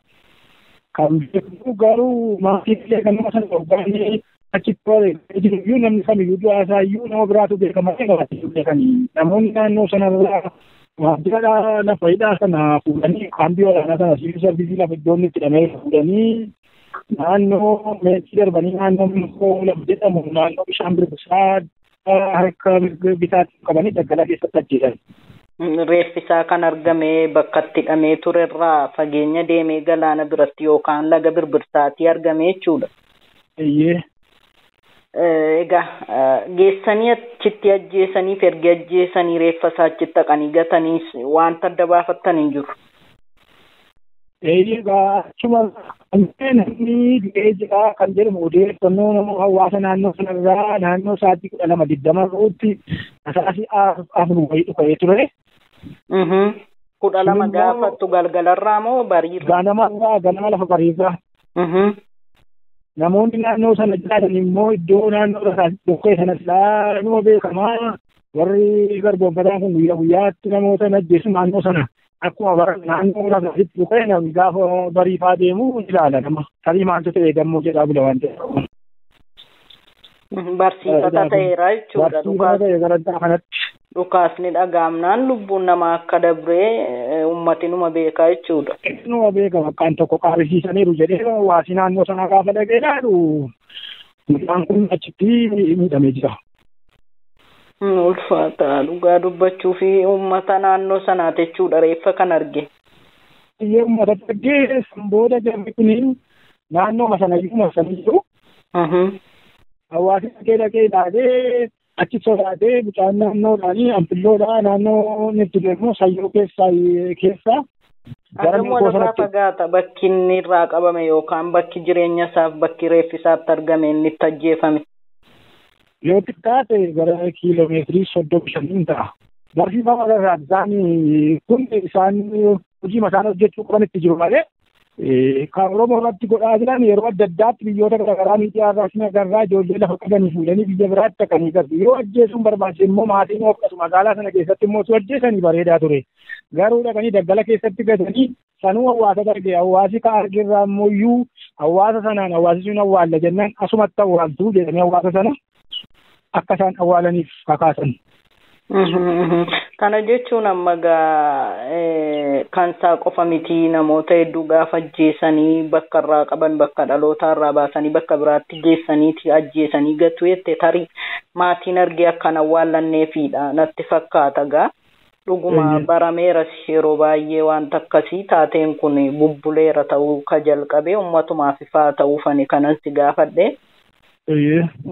Kan beeku garuu maatiin illee kanuma sana hoggaanii achitti wareegamee jiru iyyuu namni kamiyyuu du'aa isaa iyyuu nama biraatu beeka malee maatiin beekanii. Namoonni naannoo sanarraa waajjira lafa hidhaa sana fuudhanii kaambii olaanaa sana siivil sarviisii lafa iddoo inni itti hidhamee fuudhanii naannoo meetii darbanii naannoo minkoo lafa jedhamu naannoo bishaan birbirsaa harka bitaatti qabanii daggala keessatti ajjeesan. Reeffi isaa kan argame bakka itti hidhamee turerraa fageenya deemee galaana biratti yookaan laga birbirsaatii argame jechuudha. Egaa geessanii achitti ajjeesaniif erga ajjeesanii reeffa isaa achitti dhaqanii gataniis wanta adda baafattan hin jiru. Egaa achuma namni du'ee jira kan jedhamu odeeffannoo nama hawaasa naannoo sanarraa naannoo sa'aatii 12:20 ga'utti sa'aatii 4 wayii dhufee ture. 12 gaafattu galgalarraa moo bariirra? Ganamarraa ganama lafa bariirraa. Namoonni naannoo sana jiraatan immoo iddoo naannoo dhokkee sana silaa numa beekamaa warri garboonfataan kun guyyaa guyyaatti namoota ajjeesu naannoo sana akkuma bara naannoo lafaatti dhufee namni gaafa bariifaa deemu ilaala nama tarii maaltu ta'e gammoo jedhaa bula waan ta'eef. Barsiifata ta'eera jechuudha. Barsiifata ta'e gara kanatti. Dhukaasni dhagaamnaan lubbuun namaa akka dabree uummatni numa beekaa jechuudha. Numa beeka bakkaan tokko qaabisiisaniiru jedhee hawaasi naannoo sanaa gaafa dhagee ilaalu mucaan kun achitti miidhamee jira. Ulfaata dhugaa dubbachuu fi uummata naannoo sanaa jechuudha reeffa kan arge. Iyyee uummata argee booda jarri kun naannoo sana iyyuu marsanii jiru. Hawaasni dhaqee dhaqee ilaalee achi sodaatee mucaan naannoodhaanii anfilloodhaa naannoo itti deemu sayyoo keessaa. Hagam walirraa fagaata bakki inni irraa qabame yookaan bakki jireenya isaaf bakki reeffi isaatti argame inni itti ajjeefame. Yoo xiqqaate gara kiiloomeetirii 35 ta'a. Barsiifama irraa isaan kun isaan hojii isaan hojjechuu qaban itti jiru malee kan Oromoo irratti godhaa jiran yeroo adda addaatti biyyoota garaagaraa miidiyaa irraa isin agarraa ijoollee lafa qabanii fuudhanii biyya biraatti dhaqanii galu. Yoo ajjeesuun barbaachise immoo maatiin of magaalaa sana keessatti immoo osoo ajjeesanii bareedaa ture. Garuu dhaqanii daggala keessatti gatanii sanuu hawaasa arge hawaasi ka argirraa immoo iyyuu hawaasa sanaan hawaasi sun awwaalla jennaan asumatti awwaaltuu jedhanii hawaasa sana akka isaan awwaalaniif kakaasan. Kana jechuun amma gaa kan isaa qofa miti namoota hedduu gaafa ajjeesanii bakka irraa qaban bakka dhalootaa irraa baasanii bakka biraatti geessaniiti ajjeesanii gatu jette tarii maatiin argee akkan awwaallanneefidha natti fakkaata gaa. Dhuguma barameeras yeroo baay'ee wanta akkasii taateen kun bubbuleera ta'uu ka jalqabe uummatumaaf ifaa ta'uufani kanan si gaafadhe.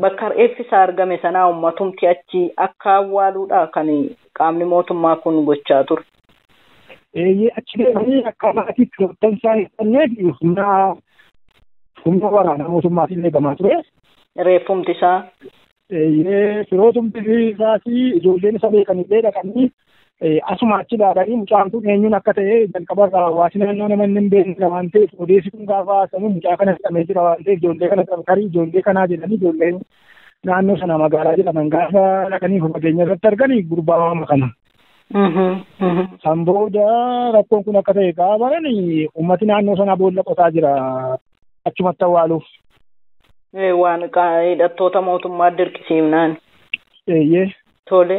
Bakka reeffi isaa argame sanaa uummatumti achi akka awwaaluudha kan qaamni mootummaa kun gochaa ture. Eeyyee achi deemanii akka maatiitti firoottan isaa hin qabneef humna waraanaa mootummaatiin eegamaa ture. Reeffumti isaa. Eeyyee firootumti isaas ijoolleen isa beekanillee dhaqanii asuma achi ilaalanii mucaan kun eenyuun akka ta'e jalqaba irraa hawaasni naannoo nama hin beekne waan ta'eef odeessi kun gaafa haasamu mucaa kana hidhamee jira waan ta'eef ijoollee kana tarii ijoollee kanaa jedhanii ijoolleen naannoo sana magaalaa jedhaman gaafa dhaqanii fageenya irratti arganii gurbaa waama kana. San booda rakkoon kun akka ta'e gaafa baran uummati naannoo sanaa boolla qotaa jira achumatti awwaaluuf. Waan hidhattoota mootummaa dirqisiifnaan. Eeyyee. Tole.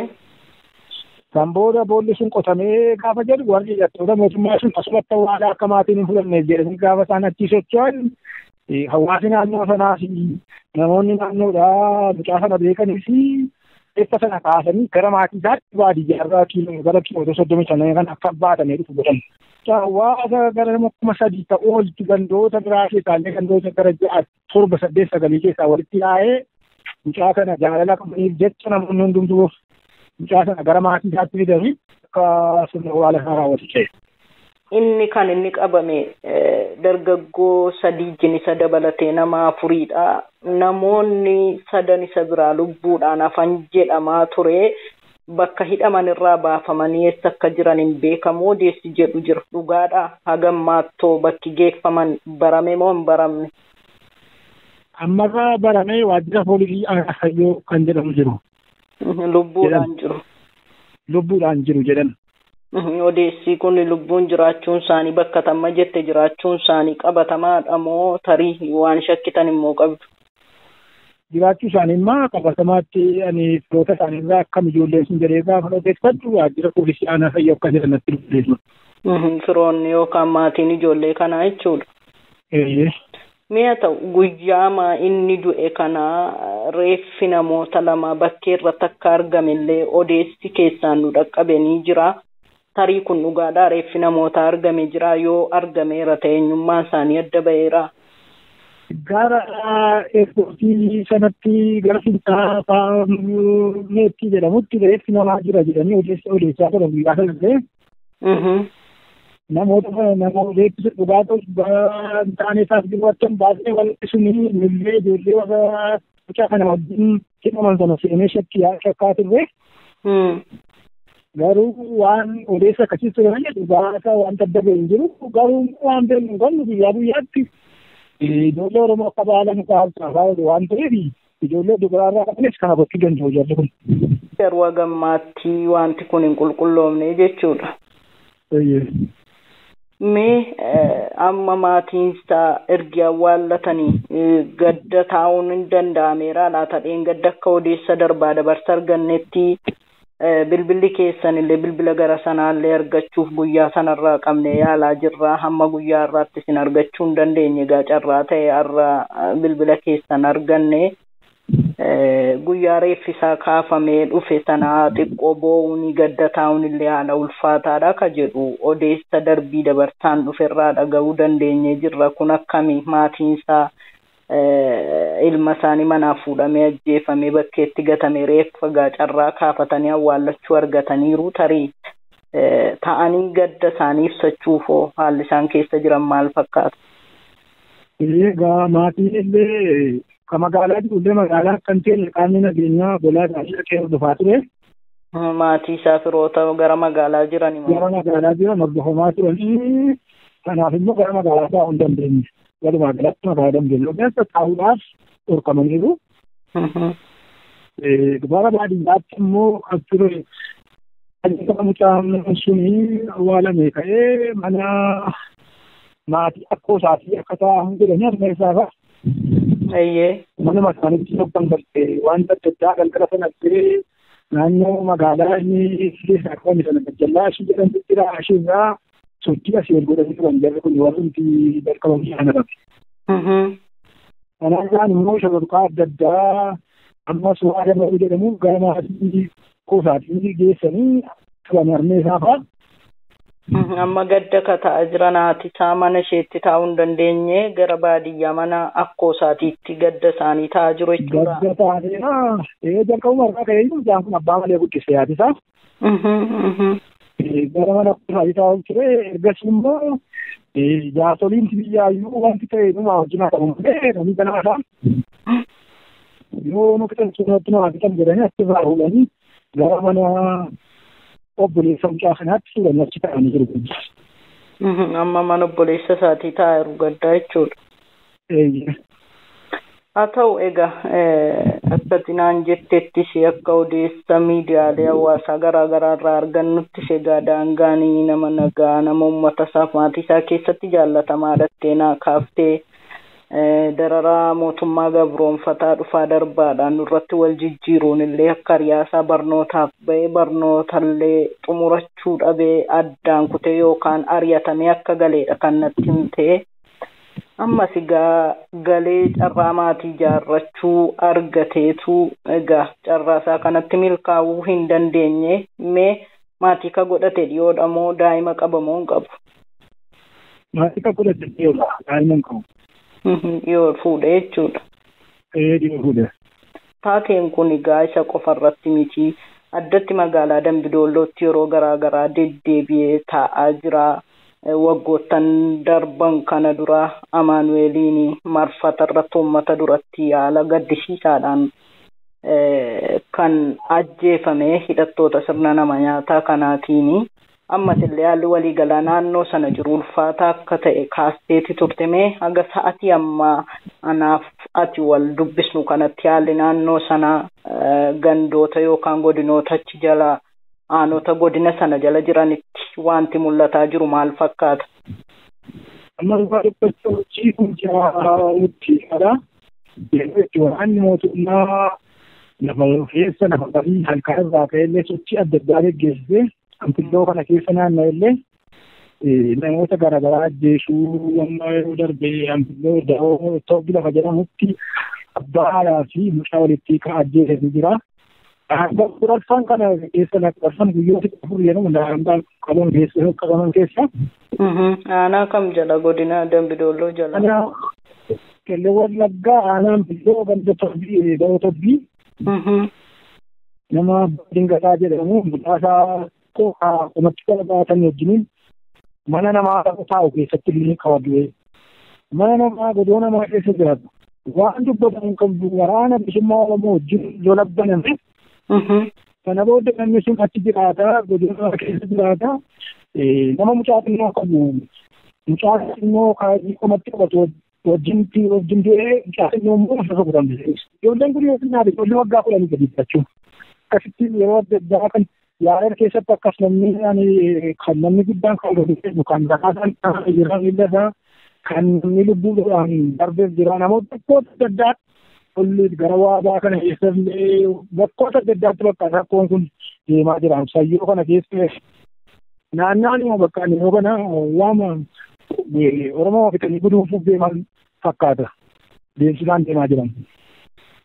San booda boolli sun qotamee gaafa jedhu warri hidhattoota mootummaa sun asumatti awwaalaa akka maatiin hin fudhanneef jedhanii gaafa isaan achii socho'an hawaasni naannoo sanaas namoonni naannoodhaa mucaa sana beekanii fi reeffa sana kaasanii gara maatii isaatti baadiyyaarraa gara kiiloo 35 kan akka baatamee dhufu godhan. Hawaasa gara 3,000 ta'uu oltu gandoota biraa keessaallee gandoota gara 6, 7, 8, 9 keessaa walitti yaa'ee mucaa kana jaalala qabaniif jecha namoonni hundumtuu mucaa sana gara maatii isaatti fidanii akka sirna awwaala isaa raawwatu ta'e. Inni kan inni qabame dargaggoo 3 jinisa dabalatee nama 4dha. Namoonni 3 isa biraa lubbuudhaan hafan jedhamaa ture. Bakka hidhaman irraa baafamanii eessa akka jiran hin beekamu odeessi jedhu jira. Dhugaadha hagam maattoo bakki geeffaman barame moo hin baramne? Ammarraa barame waajjira poolisii Sayyoo kan jedhamu jiru. Lubbuudhaan jiru. Lubbuudhaan jiru jedhan. Odeessi kun lubbuun jiraachuun isaanii bakka tamma jette jiraachuun isaanii qabatamaadha moo tarii waan shakkitan immoo qabdu? Jiraachuu isaanii immoo qabatamaatti ani firoota isaanii irraa akkam ijoolleen sun jedhee gaafa odeeffadhu waajjira poolisii aanaa Sayyoo akka jedhan natti dubbeessu. Firoonni yookaan maatiin ijoollee kanaa jechuudha. Eeyyee. Mi'a ta'u guyyaama inni du'e kana reeffi namoota 2 bakkee irratti akka argamellee odeessi keessaan nu dhaqqabe ni jira. Tarii kun dhugaadha reeffi namoota argame jira yoo argameera ta'e eenyummaan isaanii adda ba'eera. Gara eerpoortii sanatti gara fincaa'aa meettii jedhamutti reeffi namaa jira jedhanii odeessaa turan guyyaa sanallee. Namoota reeffi dhugaa ta'u dhugaa hin taane isaas jiru akka hin baasne wanti suni millee ijoollee warra mucaa kana wajjin hidhaman sana seenee shakkaa turre. Garuu waan odeessa akkasii ture malee dhugaa wanta adda ba'e hin jiru. Garuu waan beeknu hin qabnu guyyaa guyyaatti ijoollee Oromoo akka baala mukaa harcaasaa oolu waan ta'eef ijoollee dubaraarraa qabanis kana gochuu danda'u jarri kun. Yeroo hagammaatti wanti kun hin qulqulloofne jechuudha. Mee amma maatiin isaa ergi awwaallatanii gadda taa'uun hin danda'ameera laata dheengadda akka odeessa darbaa dabarsa argannetti bilbilli keessan illee bilbila gara sanaallee argachuuf guyyaa sanarraa qabne yaalaa jirra hamma guyyaa irraatti isin argachuu hin dandeenye egaa carraa ta'e har'a bilbila keessan arganne Guyyaa reeffi isaa kaafamee dhufe sana xiqqoo boo'uun gadda taa'uun illee haala ulfaataadha ka jedhu odeessa darbii dabarsaan dhuferraa dhaga'uu dandeenyee jirra. Kun akkami maatiin isaa ilma isaanii manaa fuudhamee ajjeefamee bakkeetti gatame reeffa carraa kaafatanii awwaallachuu argataniiru tarii ta'anii gadda isaanii ibsachuufoo haalli isaan keessa jiran maal fakkaata? Egaa maatiin illee ka magaalaa jirullee magaalaa kan ta'e qaamni nageenyaa bolaa isaanii dhaqee hordofaa ture. Maatii isaa firoota gara magaalaa jiran immoo. Gara magaalaa jiran hordofamaa turanii kanaaf immoo gara magaalaa taa'uu hin dandeenye. Walumaa galatti magaalaa dandeenye. Keessa taa'uudhaaf dhorkamaniiru. Gara baadiyyaatti immoo kan ture mucaan suni awwaalame ka'ee mana maatii akkoo isaatii akka taa'an jedhanii harma isaa fa'a. Manuma isaaniitti yookaan galtee wanta adda addaa galgala sanatti naannoo magaalaa inni keessaa qabame sana gajjallaa ishii jedhamtu jira ishiirraa sochii asii ol godhanii turan jarri kun warri nuti jalqabamanii aanarratti. Kanaafaan immoo shororkaa adda addaa ammas waa dabaluu jedhamuun gara maatii koosaatii geessanii turan harmee isaa fa'a. Amma gadda ka ta'aa jiran haati isaa mana isheetti taa'uu hin dandeenye gara baadiyyaa mana akkoo isaatiitti gadda isaanii taa'aa jiru jechuudha. Gadda ta'aniidha. Jalqabuma irraa ka'ee jiru mucaan kun abbaa malee guddise haati isaa. Gara mana akkoo isaatii taa'uu ture ergasii immoo jaarsoliin biyyaayyuu wanti ta'e numa wajjin haa ta'u malee namni ganama isaa yoo nu fixan suuratti nu haa fixan jedhanii achirraa fuudhanii gara mana obboleessa mucaa kanaatti fuudhanii achi taa'anii jiru. Amma mana obboleessa isaatii taa'aa jiru gaddaa jechuudha. Haa ta'u egaa akka naan jettettis akka odeessa miidiyaalee hawaasaa garaa garaa irraa argannuttis egaa daangaanii nama nagaa nama uummata isaaf maatii isaa keessatti jaallatamaa dhattee naa kaaftee dararaa mootummaa gabroonfataa dhufaa darbaadhaan nurratti wal jijjiiruun illee akka hiriyaasaa barnootaaf ba'ee barnootallee xumurachuu dhabee addaan kutee yookaan ari'atamee akka galeedha kan natti himtee. Ammas egaa galee carraa maatii ijaarrachuu argateetu egaa carraa isaa kanatti milkaa'uu hin dandeenye. Mee maatii ka godhate dhiyoodha moo daa'ima qaba moo hin qabu? Maatii ka godhate dhiyoodha, daa'ima hin qabu. Dhiyoo fuudhe jechuudha. Dhiyoo fuudhe. Taateen kun egaa isa qofa irratti miti. Addatti magaalaa Dambidollootti yeroo garaa garaa deddeebi'ee taa'aa jira. Waggoottan darban kana dura Amaanu'eeliin marfata irratti uummata duratti haala gaddisiisaadhaan kan ajjeefame hidhattoota sirna nama nyaataa kanaatiin. Ammas illee haalli waliigalaa naannoo sana jiru ulfaataa akka ta'e kaasteeti turte. Mee haga sa'atii ammaa anaaf ati wal dubbisnu kanatti haalli naannoo sana gandoota yookaan godinoota achi jala aanota godina sana jala jiranitti wanti mul'ataa jiru maal fakkaata? Amma dhugaa dubbachuu kun jiraatutti dha. Yeroo itti waraanni mootummaa lafa keessa lafa barii halkan irraa ka'ellee sochii adda addaa geggeessee Anfilloo kana keessa naanna'ellee namoota garaagaraa ajjeesuu amma yeroo darbe Anfilloo da'oo Toobbi lafa jedhamutti abbaa haadhaa fi mucaa walitti kan ajjeesetu jira. Kuralfaan kana keessa lakkoofsan guyyoota 4 jedhamu daangaa qabaman keessa qabaman keessa. Aanaa kam jala godina Dambidolloo jala? Aanaa Qellem Wallaggaa aanaa Anfilloo ganda Toobbii da'oo Toobbii. Nama Dingataa jedhamu mucaasaa qomatti qaba baatan wajjiniin mana namaa taa'u keessatti illee qabadee mana namaa godoo namaa keessa jiraatu waan dubbatamu qabu waraana bilisummaa Oromoo wajjin lola baname. Kana booda namni sun achi jiraata godoo namaa keessa jiraata nama mucaa xinnoo qabu mucaa xinnoo qomatti qabatu wajjin du'ee mucaa xinnoo immoo lafa rukutamte. Ijoolleen kun yoo xinnaate ijoollee waggaa 10 gadi jechuudha. Akkasitti yeroo adda addaa kan yaalar keessatti akkas namni kan namni guddaan kan godhu kan rakkataan jira miilla isaa kan namni lubbuudhaan darbeef jira namoota bakkoota adda addaa olli gara waabaa kana keessa bakkoota adda addaatti bakka rakkoon kun deemaa jira. Sayyoo kana keessa naannaan immoo bakka yeroo kana waama Oromoo fixanii guduunfuuf deeman fakkaata. Deemsisaan deemaa jiran.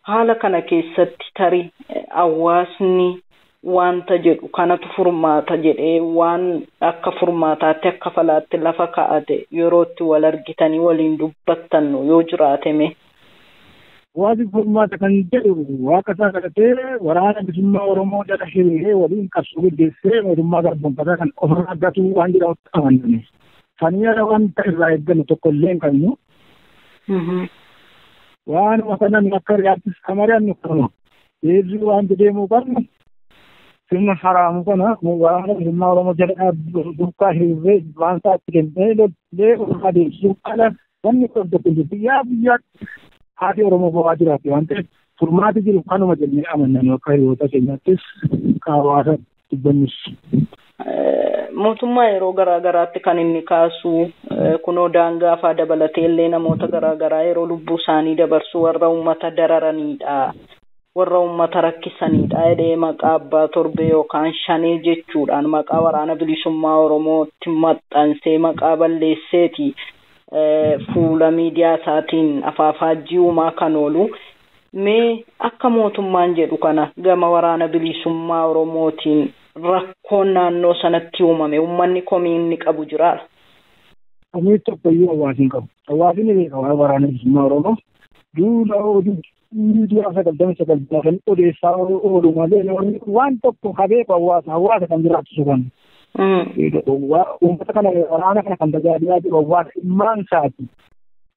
Haala kana keessatti tarii hawaasni wanta jedhu kanatu furmaata jedhee waan akka furmaataatti akka falaatti lafa kaa'ate yeroo itti wal argitanii waliin dubbattan yoo jiraateme. Hawaasni furmaata kan jedhu waaqa isaa kadhatee waraana bilisummaa Oromoo jala hiriiree waliin qabsoo gaggeessee mootummaa garboomfataa kan ofirraa gatuu waan jedhamutti amanne. Sanii wanta irraa eeggannu tokko illee hin qabnu. Waanuma kana nu akka riyaattis kan mari'annu qabnu. Deebii wanti deemuu qabnu sirna haraamu kana waraana bilisummaa Oromoo jala duukaa hiriiree waan isaatti kennee lollee ofirraa deebisuu qala wanni kun tokko hin jiru. Biyyaa biyyaatti haati Oromoo bo'aa jiraatti waan ta'eef furmaati jiru kanuma jennee amanna nu akka hiriyoota keenyaattis akka hawaasa dubbannus. Mootummaa yeroo garaa garaatti kan inni kaasu kunoo daangaa fa'aa dabalatee illee namoota garaa garaa yeroo lubbuu isaanii dabarsu warra uummata dararanidha. Warra uummata rakkisanidha jedhee maqaa abbaa torbee yookaan shanee jechuudhaan maqaa waraana bilisummaa Oromootti maxxansee maqaa balleesseeti fuula miidiyaa isaatiin afaafaajjii uumaa kan oolu. Mee akka mootummaan jedhu kana gama waraana bilisummaa Oromootiin rakkoon naannoo sanatti uumame uummanni komii inni qabu jira. Komii tokko iyyuu hawaasni hin qabu. Hawaasni ni beeka waa'ee waraana bilisummaa Oromoo. Duula oduu miidiyaa 99 kan odeessaa oolu malee namni waan tokko ka beeku hawaasa hawaasa kan jiraachisu kan. Uummata kana waraana kana kan tajaajilaa jiru hawaasa ilmaan isaati.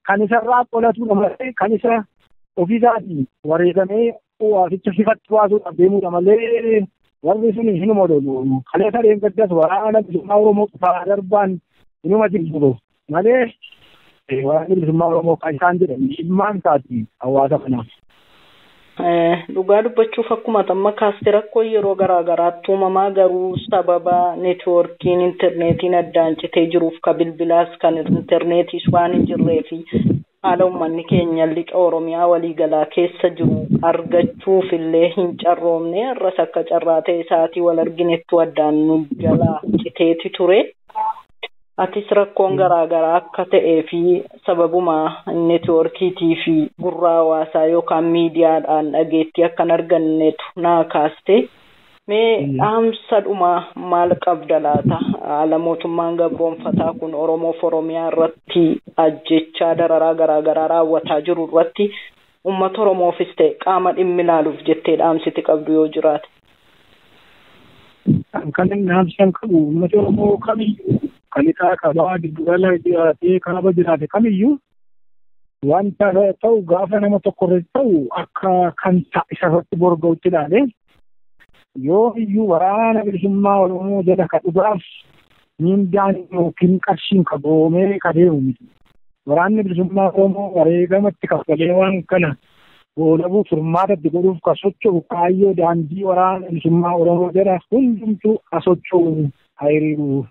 Kan isarraa qolatudha malee kan isa ofiisaatii wareegamee hawaasicha sifatti baasuudhaaf deemudha malee warri sun hinuma odolu. Kaleessa deemgaddas waraana bilisummaa Oromoo qofaa darbaan hinuma jiru malee waraanni bilisummaa Oromoo kan isaan jedhan ilmaan isaati hawaasa kanaaf. Dhugaa dubbachuuf akkuma amma kaaste rakkoo yeroo garaa garaatti uumamaa garuu sababa neetwoorkiin intarneetiin addaan citee jiruuf ka bilbilaas kan intarneetiis waan hin jirree fi haala uummanni keenya lixa Oromiyaa waliigalaa keessa jiru argachuuf illee hin carroomne har'as akka carraa ta'e isaatii wal arginettu addaan nu jalaa citeeti ture. Atis rakkoon garaa garaa akka ta'ee fi sababuma neetwoorkiitii fi gurra hawaasaa yookaan miidiyaadhaan dhageettii akka hin argannetu naa kaaste. Mee dhaamsa dhumaa maal qabda laata? Haala mootummaan gabroonfataa kun Oromoof Oromiyaa irratti ajjechaa dararaa garaa garaa raawwataa jiru irratti uummata Oromoofis ta'e qaama dhimmi ilaaluuf jettee dhaamsiti qabdu yoo jiraate. Kan inni dhaamsan qabu uummata Oromoo kamiyyuu kan isaa kabaa giddugala jiraatee kaaba jiraate kamiyyuu wanta ta'u gaafa nama tokko irratti ta'u akka kan isa irratti borga'utti ilaalee yoo iyyuu waraana bilisummaa Oromoo jala ka dhugaaf miindaan yookiin qarshiin ka goomee ka deemu miti. Waraanni bilisummaa Oromoo wareegamatti kaffalee waan kana goolabuu furmaatatti godhuuf ka socho'u kaayyoo daandii waraana bilisummaa Oromoo jala hundumtuu ha socho'u ha hiriiru.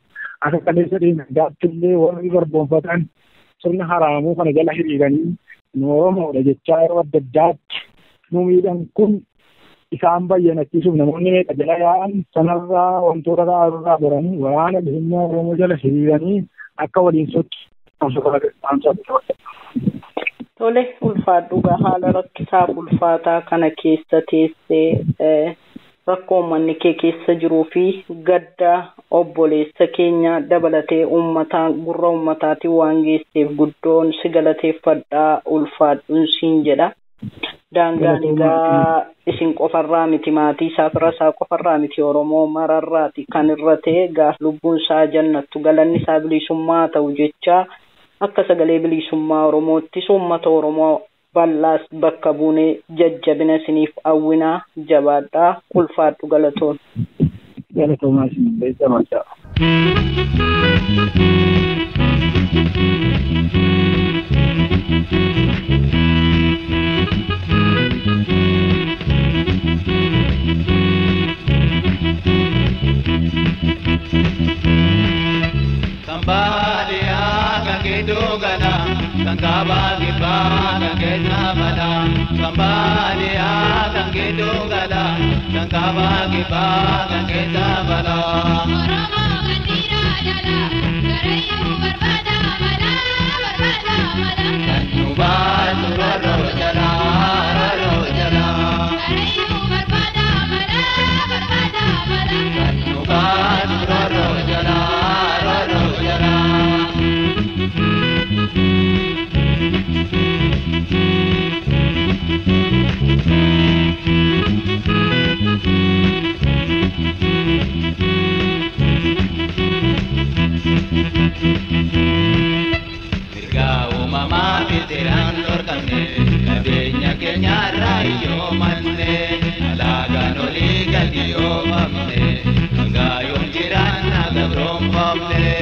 Akka kaleessa deeman warri garboomfatan sirna haraamuu kana jala hiriiranii nu Oromoodha jechaa yeroo adda addaatti nu miidhan kun isaan bayyanachiisuuf namoonni meeqa jala yaa'an sanarraa wantoota ta'arraa baranii waraana bilisummaa Oromoo jala hiriiranii akka waliin socho'an. Tole ulfaadhu haala rakkisaa ulfaataa kana keessa teessee rakkoo uummanni kee keessa jiruu fi gadda obboleessa keenya dabalatee uummataa gurra uummataatiin waan geesseef guddoon si galateeffadhaa ulfaadhuun siin jedha. Daangaan egaa isin qofarraa miti maatii isaa fira isaa qofarraa miti Oromoo mararraati kan irra ta'e gaaf lubbuun isaa jannattu galanni isaa bilisummaa ta'u jecha akka sagalee bilisummaa Oromoottis uummata Oromoo bal'aas bakka buunee jajjabina isiniif hawwinaa jabaadhaa ulfaadhu galatoon. Galatoomaa isin beekamaa. Kambadia kakidugala kankaba kiba kankeza Kambadia kankidugala kankaba kiba kankeza bala. Oromo kandira jala karayu barbada mala barbada mala. Kanuba suroro jala roro jala. Mirga uumamaa fi seeraan dhorkamne qabeenya keenyarraa hiyyoomanne alaagaan olii gadi yoomamne hangaa yoom jiraanna gabroonfamne.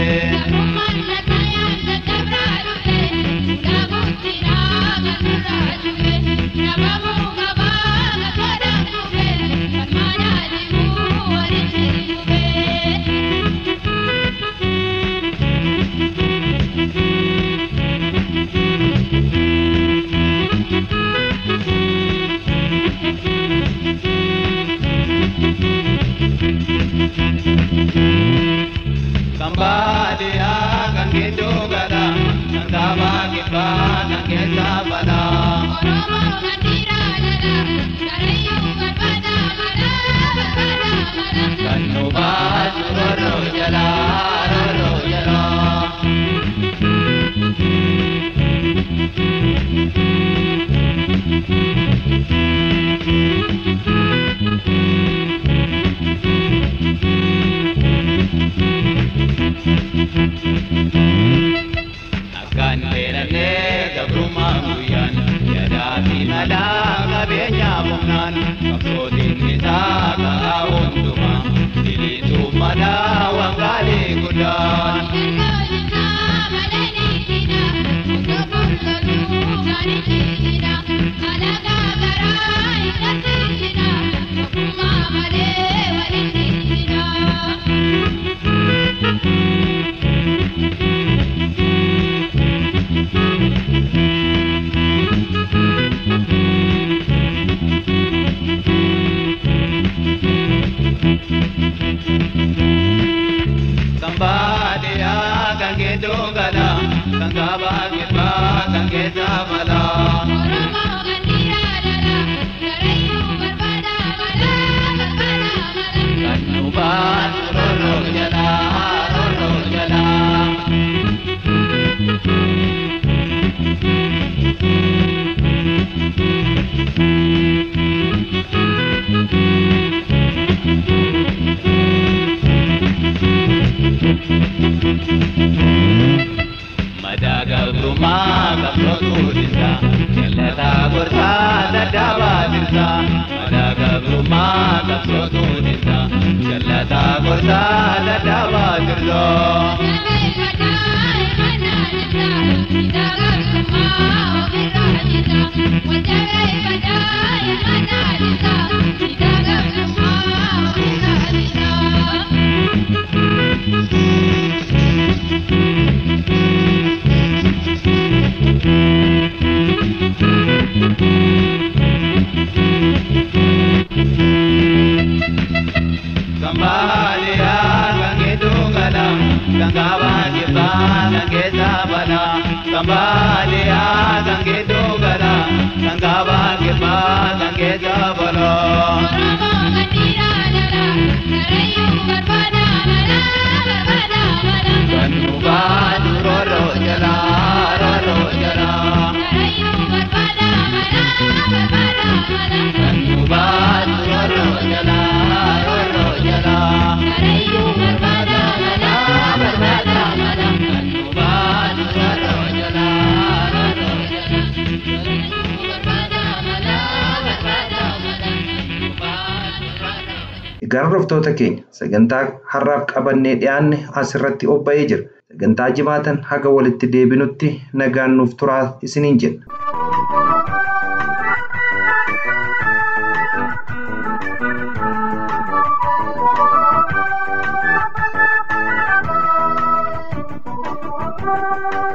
Kambadia kan gidduu gala kan kaabaa kibbaa kan keessaa balaa. Oromoo kan dhiiraa jala karayyuu barbaada malaa barbaada malaa. Kan nu baasu roorroo jalaa roorroo jalaa. Akkaan dheerannee gabrummaan guyyaan yadaa fi malaa qabeenyaa humnaan qabsootiin isaa ka'aa hundumaa bilisummaadhaa waan gaarii guddaan. Kambadia kan gidduu gala kan kaabaa kibbaa kan keessaa balaa. Oromoo kan dhiiraa jala karayyuu barbaada malaa barbaada malaa. Kan nu baasu roorroo jalaa roorroo jalaa. Madaa gabrummaa qabsootu dhirsa jallataa gorsaa daddaabaa dhirsa. Madaa gabrummaa qabsootu dhirsa jallataa gorsaa daddaabaa dhirsa. Kambadia kan gidduu gala kan kaabaa kibbaa kan keessaa balaa. Kambadia kan gidduu gala kan kaabaa kibbaa kan keessaa balaa. Oromoo kan dhiiraa jala karayyuu barbaada malaa barbaada malaa. Kan nu baasu roorroo jalaa roorroo jalaa. Karayyuu barbaada malaa barbaada malaa. Kan nu baasu roorroo jalaa roorroo jalaa. Karayyuu barbaada malaa barbaada malaa. Kan nu baasu roorroo jalaa roorroo jalaa. Karayyuu barbaada malaa barbaada malaa. Egaa hordoftoota keenya sagantaa har'aaf qabannee dhiyaanne asirratti obba'ee jira. Sagantaa jimaatan haga walitti deebinutti nagaan nuuf turaa isiniin jenna. Thank you.